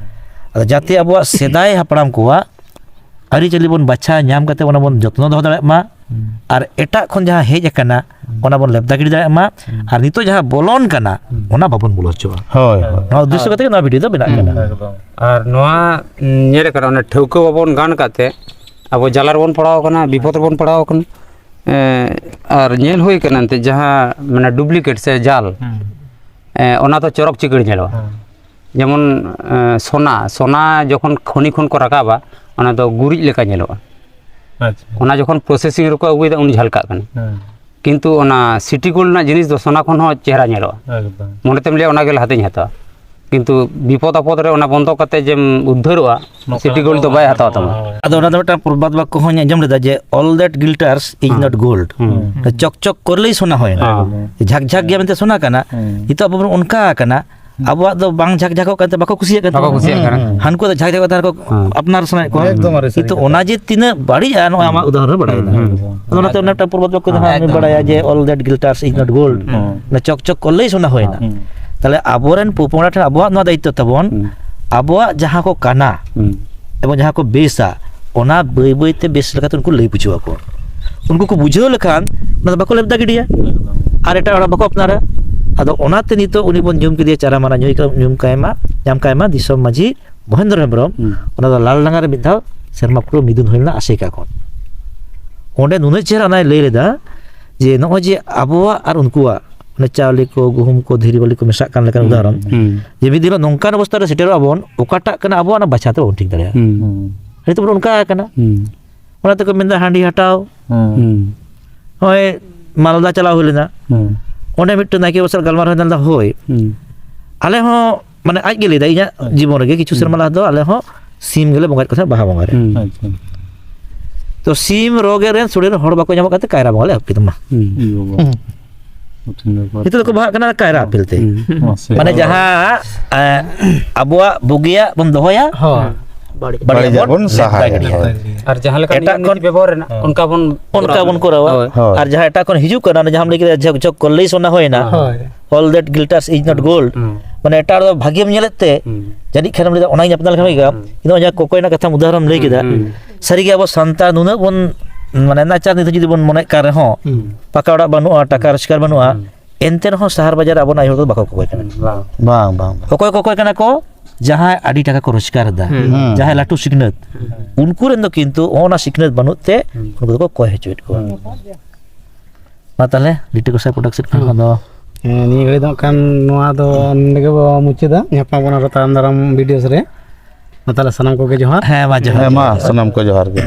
ᱟᱫᱚ ᱡᱟᱛᱮ ᱟᱵᱚᱣᱟᱜ ᱥᱮᱫᱟᱭ ᱦᱟᱯᱲᱟᱢ ᱠᱚᱣᱟᱜ ᱟᱹᱨᱤᱪᱟᱹᱞᱤ ᱵᱚᱱ ᱵᱟᱪᱷᱟᱣ ᱧᱟᱢ ᱠᱟᱛᱮ ᱚᱱᱟ ᱵᱚᱱ ᱡᱚᱛᱱᱚ ᱫᱚᱦᱚ ᱫᱟᱲᱮᱭᱟᱜ ᱢᱟ᱾ ᱦᱩᱸ᱾ ᱟᱨ ᱮᱴᱟᱜ ᱠᱷᱚᱱ ᱡᱟᱦᱟᱸ ᱦᱮᱡ ᱟᱠᱟᱱᱟ, ᱦᱩᱸ᱾ ᱚᱱᱟ ᱵᱚᱱ ᱞᱮᱵᱫᱟ ᱜᱤᱰᱤ ᱫᱟᱲᱮᱭᱟᱜ ᱢᱟ᱾ ᱦᱩᱸ᱾ ᱟᱨ ᱱᱤᱛᱚᱜ ᱡᱟᱦᱟᱸ ᱵᱚᱞᱚᱱ ᱠᱟᱱᱟ, ᱦᱩᱸ᱾ ᱚᱱᱟ ᱵᱟᱵᱚᱱ ᱵᱚᱞᱚ ᱦᱚᱪᱚᱣᱟᱜᱼᱟ᱾ ᱦᱳᱭ, ᱦᱳᱭ᱾ ᱱᱚᱣᱟ ᱩᱫᱽᱫᱮᱥᱥᱚ ᱠᱟᱛᱮ ᱜᱮ ᱱᱚᱣᱟ video ᱫᱚ ᱵᱮᱱᱟᱜ ᱦᱩᱸ᱾ ᱠᱟᱱᱟ᱾ ᱮᱠᱫᱚᱢ᱾ ᱟᱨ ᱱᱚᱣᱟ, ᱩᱸ, ᱧᱮᱞ ᱟᱠᱟᱱᱟ, ᱚᱱᱟ ᱴᱷᱟᱹᱣᱠᱟᱹ ᱵᱟᱵᱚᱱ ᱜᱟᱱ ᱠᱟᱛᱮ ᱟᱵᱚ ᱡᱟᱞᱟ ᱨᱮᱵᱚᱱ ᱯᱟᱲᱟᱣ ᱟᱠᱟᱱᱟ, ᱵᱤᱯᱚᱫ ᱨᱮᱵᱚᱱ ᱯᱟᱲᱟᱣ ᱟᱠᱟᱱᱟ᱾ ᱮᱸ, ᱟᱨ ᱧᱮᱞ ᱦᱩᱭ ᱟᱠᱟᱱᱟ ᱮᱱᱛᱮ ᱡᱟᱦᱟᱸ, ᱢᱟᱱᱮ, duplicate ᱥᱮ ᱡᱟᱞ, ᱦᱩᱸ᱾ ᱮᱸ, ᱚᱱᱟ ᱫᱚ ᱪᱚᱨᱚᱠ ᱪᱤᱠᱟᱹᱲ ᱧᱮᱞᱚᱜᱼᱟ᱾ ᱦᱩᱸ᱾ ᱡᱮᱢᱚᱱ, ᱮᱸ, ᱥᱚᱱᱟ, ᱥᱚᱱᱟ ᱡᱚᱠᱷᱚᱱ ᱠᱷᱚᱱᱤ ᱠᱷᱚᱱ ᱠᱚ ᱨᱟᱠᱟᱵᱟ, ᱚᱱᱟ ᱫᱚ ᱜᱩᱨᱤᱡ ᱞᱮᱠᱟ ᱧᱮᱞᱚᱜᱼᱟ᱾ ᱟᱪᱪᱷᱟ᱾ ᱚᱱᱟ ᱡᱚᱠᱷᱚᱱ processing ᱨᱮᱠᱚ ᱟᱹᱜᱩᱭᱮᱫᱟ, ᱩᱱ ᱡᱷᱟᱞᱠᱟᱜ ᱠᱟᱱᱟ᱾ ᱦᱮᱸ᱾ ᱠᱤᱱᱛᱩ ᱚᱱᱟ City Gold ᱨᱮᱱᱟᱜ ᱡᱤᱱᱤᱥ ᱫᱚ ᱥᱚᱱᱟ ᱠᱷᱚᱱ ᱦᱚᱸ ᱪᱮᱦᱨᱟ ᱧᱮᱞᱚᱜᱼᱟ᱾ ᱮᱠᱫᱚᱢ᱾ ᱢᱚᱱᱮ ᱛᱮᱢ ᱞᱟᱹᱭᱟ, "ᱚᱱᱟ ᱜᱮ ᱞᱟᱦᱟᱛᱤᱧ ᱦᱟᱛᱟᱣᱟ", ᱠᱤᱱᱛᱩ ᱵᱤᱯᱚᱫ ᱟᱯᱚᱫ ᱨᱮ ᱚᱱᱟ ᱵᱚᱱᱫᱚ ᱠᱟᱛᱮ ᱡᱮᱢ ᱩᱫᱽᱫᱷᱟᱹᱨᱚᱜᱼᱟ, ᱱᱚᱝᱠᱟᱱᱟᱜ City Gold ᱫᱚ ᱫᱚ ᱵᱟᱭ ᱵᱟᱝ ᱦᱟᱛᱟᱣ ᱛᱟᱢᱟ᱾ ᱦᱳᱭ᱾ ᱟᱫᱚ ᱚᱱᱟ ᱫᱚ ᱢᱤᱫᱴᱟᱝ ᱯᱨᱚᱵᱟᱫ ᱵᱟᱠᱠᱚ ᱦᱚᱸᱧ ᱟᱸᱡᱚᱢ ᱞᱮᱫᱟ ᱡᱮ, "All that glitters is ᱦᱮᱸ᱾ Not gold." ᱦᱮᱸ᱾ ᱪᱚᱠᱪᱚᱠ ᱠᱚᱨᱞᱮᱭ ᱥᱚᱱᱟ ᱦᱚᱭᱱᱟ᱾ ᱦᱮᱸ᱾ ᱡᱷᱟᱠ ᱡᱷᱟᱠ ᱜᱮᱭᱟ ᱢᱮᱱᱛᱮ ᱥᱚᱱᱟ ᱠᱟᱱᱟ᱾ ᱦᱮᱸ᱾ ᱱᱤᱛᱚᱜ ᱟᱵᱚ ᱵᱚᱱ ᱚᱱᱠᱟ ᱟᱠᱟᱱᱟ, ᱟᱵᱚᱣᱟᱜ ᱫᱚ ᱵᱟᱝ ᱡᱷᱟᱠ ᱡᱷᱟᱠᱚᱜ ᱠᱟᱱᱛᱮ ᱵᱟᱠᱚ ᱠᱩᱥᱤᱭᱟᱜ ᱠᱟᱱ ᱵᱟᱠᱚ ᱛᱟᱵᱚᱱᱟ᱾ ᱠᱩᱥᱤᱭᱟᱜ ᱠᱟᱱᱟ᱾ ᱦᱩᱸ᱾ ᱦᱟᱱᱠᱩ ᱫᱚ ᱡᱷᱟᱠ ᱡᱷᱟᱠᱚᱜ ᱛᱟᱦᱮᱸ ᱠᱚ ᱦᱩᱸ᱾ ᱟᱯᱱᱟᱨ ᱥᱟᱱᱟᱭᱮᱫ ᱠᱚᱣᱟ᱾ ᱮᱠᱫᱚᱢ ᱟᱹᱰᱤ ᱥᱟᱹᱨᱤ ᱠᱤᱱᱛᱩ ᱠᱟᱛᱷᱟ᱾ ᱚᱱᱟ ᱡᱮ ᱛᱤᱱᱟᱹᱜ ᱵᱟᱹᱲᱤᱡᱼᱟ, ᱱᱚᱣᱟ ᱟᱢᱟᱜ ᱩᱫᱟᱦᱚᱨᱚᱱ ᱨᱮ ᱵᱟᱲᱟᱭᱮᱱᱟ᱾ ᱦᱩᱸ᱾ ᱟᱫᱚ ᱚᱱᱟᱛᱮ ᱮᱠᱫᱚᱢ᱾ ᱚᱱᱟ ᱢᱤᱫᱴᱟᱝ ᱯᱨᱚᱵᱟᱫ ᱵᱟᱠᱠᱚ ᱡᱟᱦᱟᱸ ᱮᱠᱫᱚᱢ᱾ ᱵᱟᱲᱟᱭᱟ ᱡᱮ, "All that glitters is not gold." ᱦᱩᱸ᱾ ᱚᱱᱟ ᱪᱚᱠ ᱪᱚᱠ ᱠᱚᱨᱞᱮᱭ ᱥᱚᱱᱟ ᱦᱩᱭᱱᱟ᱾ ᱦᱩᱸ᱾ ᱛᱟᱦᱞᱮ ᱟᱵᱚᱨᱮᱱ ᱯᱚᱯᱚᱝᱲᱟ ᱴᱷᱮᱱ ᱟᱵᱚᱣᱟᱜ ᱱᱚᱣᱟ ᱫᱟᱭᱤᱛᱛᱚ ᱛᱟᱵᱚᱱ, ᱦᱩᱸ᱾ ᱟᱵᱚᱣᱟᱜ ᱡᱟᱦᱟᱸ ᱠᱚ ᱠᱟᱱᱟ, ᱦᱩᱸ᱾ ᱮᱵᱚᱝ ᱡᱟᱦᱟᱸ ᱠᱚ ᱵᱮᱥᱟ, ᱚᱱᱟ ᱵᱟᱹᱭ ᱵᱟᱹᱭ ᱛᱮ ᱵᱮᱥ ᱞᱮᱠᱟᱛᱮ ᱩᱱᱠᱩ ᱞᱟᱹᱭ ᱵᱩᱡᱷᱟᱹᱣ ᱟᱠᱚᱣᱟ᱾ ᱩᱱᱠᱩ ᱠᱚ ᱵᱩᱡᱷᱟᱹᱣ ᱞᱮᱠᱷᱟᱱ ᱚᱱᱟ ᱫᱚ ᱵᱟᱠᱚ ᱞᱮᱵᱫᱟ ᱜᱤᱰᱤᱭᱟ, ᱟᱨ ᱮᱴᱟᱜ ᱦᱚᱲᱟᱜ ᱵᱟᱠᱚ ᱟᱯᱱᱟᱨᱟ᱾ ᱟᱫᱚ ᱚᱱᱟᱛᱮ ᱱᱤᱛᱚᱜ ᱩᱱᱤ ᱵᱚᱱ ᱧᱩᱢ ᱠᱮᱫᱮᱭᱟ, ᱪᱟᱨᱟ ᱢᱟᱨᱟ ᱧᱩᱭ ᱠᱟ-, ᱧᱩᱢ ᱠᱟᱭ ᱢᱟ, ᱧᱟᱢ ᱠᱟᱭ ᱢᱟ ᱫᱤᱥᱚᱢ ᱢᱟᱹᱡᱷᱤ ᱢᱚᱦᱮᱱᱫᱨᱚ ᱦᱮᱢᱵᱨᱚᱢ᱾ ᱦᱩᱸ᱾ ᱚᱱᱟ ᱫᱚ ᱞᱟᱞ ᱰᱟᱸᱜᱟ ᱨᱮ ᱢᱤᱫ ᱫᱷᱟᱣ ᱥᱮᱨᱢᱟ ᱯᱩᱨᱟᱹ ᱢᱤᱫᱩᱱ ᱦᱩᱭ ᱞᱮᱱᱟ ᱟᱥᱮᱠᱟ ᱠᱷᱚᱱ᱾ ᱚᱸᱰᱮ ᱱᱩᱱᱟᱹᱜ ᱪᱮᱦᱨᱟ ᱚᱱᱟᱭ ᱞᱟᱹᱭ ᱞᱮᱫᱟ ᱡᱮ ᱱᱚᱜᱼᱚᱭ ᱡᱮ ᱟᱵᱚᱣᱟᱜ ᱟᱨ ᱩᱱᱠᱩᱣᱟᱜ, ᱚᱱᱮ ᱪᱟᱣᱞᱮ ᱠᱚ, ᱜᱩᱦᱩᱢ ᱠᱚ, ᱫᱷᱤᱨᱤ ᱵᱟᱹᱞᱤ ᱠᱚ ᱢᱮᱥᱟᱜ ᱠᱟᱱ ᱞᱮᱠᱟᱱ ᱩᱫᱟᱦᱚᱨᱚᱱ, ᱦᱩᱸ᱾ ᱡᱮ ᱢᱤᱫ ᱫᱤᱱ ᱦᱤᱞᱳᱜ ᱱᱚᱝᱠᱟᱱ ᱚᱵᱚᱥᱛᱟ ᱨᱮ ᱥᱮᱴᱮᱨᱚᱜ ᱟᱵᱚᱱ, ᱚᱠᱟᱴᱟᱜ ᱠᱟᱱᱟ ᱟᱵᱚᱣᱟᱜ, ᱚᱱᱟ ᱵᱟᱪᱷᱟᱣ ᱛᱮ ᱵᱟᱵᱚᱱ ᱴᱷᱤᱠ ᱫᱟᱲᱮᱭᱟᱜᱼᱟ᱾ ᱦᱩᱸ᱾ ᱦᱩᱸ᱾ ᱱᱤᱛᱚᱜ ᱵᱚᱱ ᱚᱱᱠᱟ ᱟᱠᱟᱱᱟ᱾ ᱦᱩᱸ᱾ ᱚᱱᱟ ᱛᱮᱠᱚ ᱢᱮᱱᱫᱟ ᱦᱟᱺᱰᱤ ᱦᱟᱴᱟᱣ᱾ ᱦᱩᱸ᱾ ᱦᱩᱸ᱾ ᱱᱚᱜᱼᱚᱭ ᱢᱟᱞᱫᱟ ᱪᱟᱞᱟᱣ ᱦᱩᱭ ᱞᱮᱱᱟ᱾ ᱦᱩᱸ᱾ ᱚᱸᱰᱮ ᱢᱤᱫᱴᱮᱱ ᱱᱟᱭᱠᱮ ᱵᱟᱵᱟ ᱥᱟᱞᱟᱜ ᱜᱟᱞᱢᱟᱨᱟᱣ ᱦᱩᱭ ᱞᱮᱱᱟ, ᱦᱳᱭ᱾ ᱦᱩᱸ᱾ ᱟᱞᱮ ᱦᱚᱸ, ᱢᱟᱱᱮ, ᱟᱡ ᱜᱮ ᱞᱟᱹᱭᱫᱟ, ᱤᱧᱟᱹᱜ ᱦᱩᱸ᱾ ᱡᱤᱵᱚᱱ ᱨᱮᱜᱮ ᱠᱤᱪᱷᱩ ᱦᱩᱸ᱾ ᱥᱮᱨᱢᱟ ᱞᱟᱦᱟ ᱫᱚ ᱟᱞᱮ ᱦᱚᱸ ᱥᱤᱢ ᱜᱮᱞᱮ ᱵᱚᱸᱜᱟᱭᱮᱫ ᱠᱚ ᱛᱟᱦᱮᱸᱫ ᱵᱟᱦᱟ ᱵᱚᱸᱜᱟ ᱨᱮ᱾ ᱦᱩᱸ᱾ ᱟᱪᱪᱷᱟ᱾ ᱛᱚ, ᱥᱤᱢ ᱨᱚ ᱜᱮᱫ ᱨᱮᱱ, ᱥᱚᱲᱮ ᱨᱮᱱ ᱦᱚᱲ ᱵᱟᱠᱚ ᱧᱟᱢᱚᱜ ᱠᱟᱱᱛᱮ ᱠᱟᱭᱨᱟ ᱵᱚᱸᱜᱟ ᱞᱮ ᱮᱦᱚᱵ ᱠᱮᱫᱟ, ᱢᱟ᱾ ᱦᱩᱸ᱾ ᱤᱭᱟᱹ ᱵᱟᱵᱟ᱾ ᱦᱩᱸ᱾ ᱠᱚᱴᱷᱤᱱ ᱵᱮᱯᱟᱨ᱾ ᱱᱤᱛᱚᱜ ᱫᱚᱠᱚ ᱵᱟᱦᱟᱜ ᱠᱟᱱᱟ ᱠᱟᱭᱨᱟ ᱟᱯᱮᱞ ᱛᱮ᱾ ᱦᱩᱸ᱾ ᱢᱟᱥᱮ᱾ ᱢᱟᱱᱮ, ᱡᱟᱦᱟᱸ, ᱮ, ᱟᱵᱚᱣᱟᱜ ᱵᱩᱜᱤᱭᱟᱜ ᱵᱚᱱ ᱫᱚᱦᱚᱭᱟ, ᱦᱳᱭ᱾ ᱵᱟᱹᱲᱤᱡ᱾ ᱵᱟᱹᱲᱤᱡᱟᱜ ᱵᱟᱹᱲᱤᱡᱟᱜ ᱵᱚᱱ ᱵᱚᱱ ᱥᱟᱦᱟᱭᱟ᱾ ᱞᱮᱵᱫᱟ ᱜᱤᱰᱤᱭᱟ᱾ ᱦᱳᱭ᱾ ᱟᱨ ᱡᱟᱦᱟᱸ ᱞᱮᱠᱟ ᱮᱴᱟᱜ ᱱᱤᱭᱚᱢ ᱠᱷᱚᱱ ᱱᱤᱛᱤ ᱵᱮᱵᱚᱦᱟᱨ ᱨᱮᱱᱟᱜ, ᱦᱳᱭ᱾ ᱚᱱᱠᱟ ᱵᱚᱱ ᱠᱚᱨᱟᱣᱟ᱾ ᱦᱳᱭ᱾ ᱦᱳᱭ᱾ ᱟᱨ ᱡᱟᱦᱟᱸ ᱮᱴᱟᱜ ᱠᱷᱚᱱ ᱦᱤᱡᱩᱜ ᱠᱟᱱᱟ, ᱚᱱᱟ ᱡᱟᱦᱟᱸᱢ ᱞᱟᱹᱭ ᱠᱮᱫᱟ, ᱡᱟᱦᱟᱸ ᱡᱚᱠᱷᱚᱱ ᱠᱚ ᱞᱟᱹᱭ ᱥᱚᱱᱟ ᱦᱩᱭᱱᱟ, ᱦᱳᱭ᱾ "All that glitters is not gold", ᱦᱩᱸ᱾ ᱢᱟᱱᱮ, ᱮᱴᱟᱜ ᱨᱮᱫᱚ ᱵᱷᱟᱜᱮᱢ ᱧᱮᱞᱮᱫ ᱛᱮ, ᱦᱩᱸ᱾ ᱡᱟᱹᱱᱤᱡ ᱠᱷᱟᱱᱮᱢ ᱞᱟᱹᱭᱫᱟ, "ᱚᱱᱟᱧ ᱟᱯᱱᱟᱨ ᱞᱮᱠᱷᱟᱱ ᱦᱩᱭᱩᱜᱼᱟ", ᱦᱩᱸ᱾ ᱠᱤᱱᱛᱩ ᱚᱱᱟ ᱠᱚᱠᱚᱭ ᱨᱮᱱᱟᱜ ᱠᱟᱛᱷᱟᱢ ᱩᱫᱟᱦᱚᱨᱚᱱ ᱞᱟᱹᱭ ᱠᱮᱫᱟ, ᱦᱩᱸ᱾ ᱥᱟᱹᱨᱤᱜᱮ ᱟᱵᱚ ᱥᱟᱱᱛᱟᱲ ᱱᱩᱱᱟᱹᱜ ᱵᱚᱱ, ᱢᱟᱱᱮ, ᱱᱟᱪᱟᱨ ᱱᱤᱛ ᱡᱩᱫᱤ ᱵᱚᱱ ᱢᱚᱱᱮᱜ ᱠᱟᱱ ᱨᱮᱦᱚᱸ, ᱦᱩᱸ᱾ ᱯᱟᱠᱟ ᱚᱲᱟᱜ ᱵᱟᱹᱱᱩᱜᱼᱟ, ᱴᱟᱠᱟ ᱨᱳᱡᱽᱜᱟᱨ ᱵᱟᱹᱱᱩᱜᱼᱟ, ᱦᱩᱸ᱾ ᱮᱱᱛᱮ ᱨᱮᱦᱚᱸ ᱥᱟᱦᱟᱨ ᱵᱟᱡᱟᱨ ᱨᱮ ᱟᱵᱚ ᱱᱟᱭ ᱦᱚᱲ ᱫᱚ ᱵᱟᱠᱚ ᱠᱚᱠᱚᱭ ᱠᱟᱱᱟ᱾ ᱦᱩᱸ, ᱵᱟᱝ᱾ ᱵᱟᱝ, ᱵᱟᱝ, ᱵᱟᱝ᱾ ᱚᱠᱚᱭ ᱠᱚᱠᱚᱭ ᱠᱟᱱᱟ ᱠᱚ? ᱡᱟᱦᱟᱸᱭ ᱟᱹᱰᱤ ᱴᱟᱠᱟ ᱠᱚ ᱨᱳᱡᱽᱜᱟᱨ ᱮᱫᱟ, ᱦᱩᱸ᱾ ᱦᱩᱸ᱾ ᱡᱟᱦᱟᱸᱭ ᱞᱟᱹᱴᱩ ᱥᱤᱠᱷᱱᱟᱹᱛ, ᱦᱩᱸ᱾ ᱩᱱᱠᱩ ᱨᱮᱱ ᱫᱚ ᱠᱤᱱᱛᱩ ᱚᱱᱟ ᱥᱤᱠᱷᱱᱟᱹᱛ ᱵᱟᱹᱱᱩᱜ ᱛᱮ ᱦᱩᱸ᱾ ᱩᱱᱠᱩ ᱫᱚᱠᱚ ᱠᱚᱭ ᱦᱚᱪᱚᱭᱮᱫ ᱠᱚᱣᱟ᱾ ᱦᱩᱸ᱾ ᱢᱟ ᱛᱟᱦᱞᱮ, ᱞᱤᱴᱟᱹ ᱜᱚᱸᱥᱟᱭ ᱯᱨᱚᱰᱟᱠᱥᱚᱱ ᱠᱷᱚᱱ ᱦᱩᱸ᱾ ᱫᱚ᱾ ᱦᱮᱸ, ᱱᱤᱭᱟᱹ ᱜᱷᱟᱹᱲᱤᱡ ᱫᱚ ᱦᱟᱸᱜ ᱠᱷᱟᱱ ᱱᱚᱣᱟ ᱫᱚ ᱱᱚᱸᱰᱮ ᱜᱮᱵᱚ ᱢᱩᱪᱟᱹᱫᱟ᱾ ᱧᱟᱯᱟᱢ ᱵᱚᱱ ᱟᱨᱚ ᱛᱟᱭᱚᱢ ᱫᱟᱨᱟᱢ ᱵᱷᱤᱰᱤᱭᱳ ᱨᱮ᱾ ᱢᱟ ᱛᱟᱦᱞᱮ, ᱥᱟᱱᱟᱢ ᱠᱚᱜᱮ ᱡᱚᱦᱟᱨ᱾ ᱦᱮᱸ, ᱢᱟ ᱡᱚᱦᱟᱨ᱾ ᱦᱮᱸ, ᱢᱟ ᱥᱟᱱᱟᱢ ᱠᱚ ᱡᱚᱦᱟᱨ ᱜᱮ᱾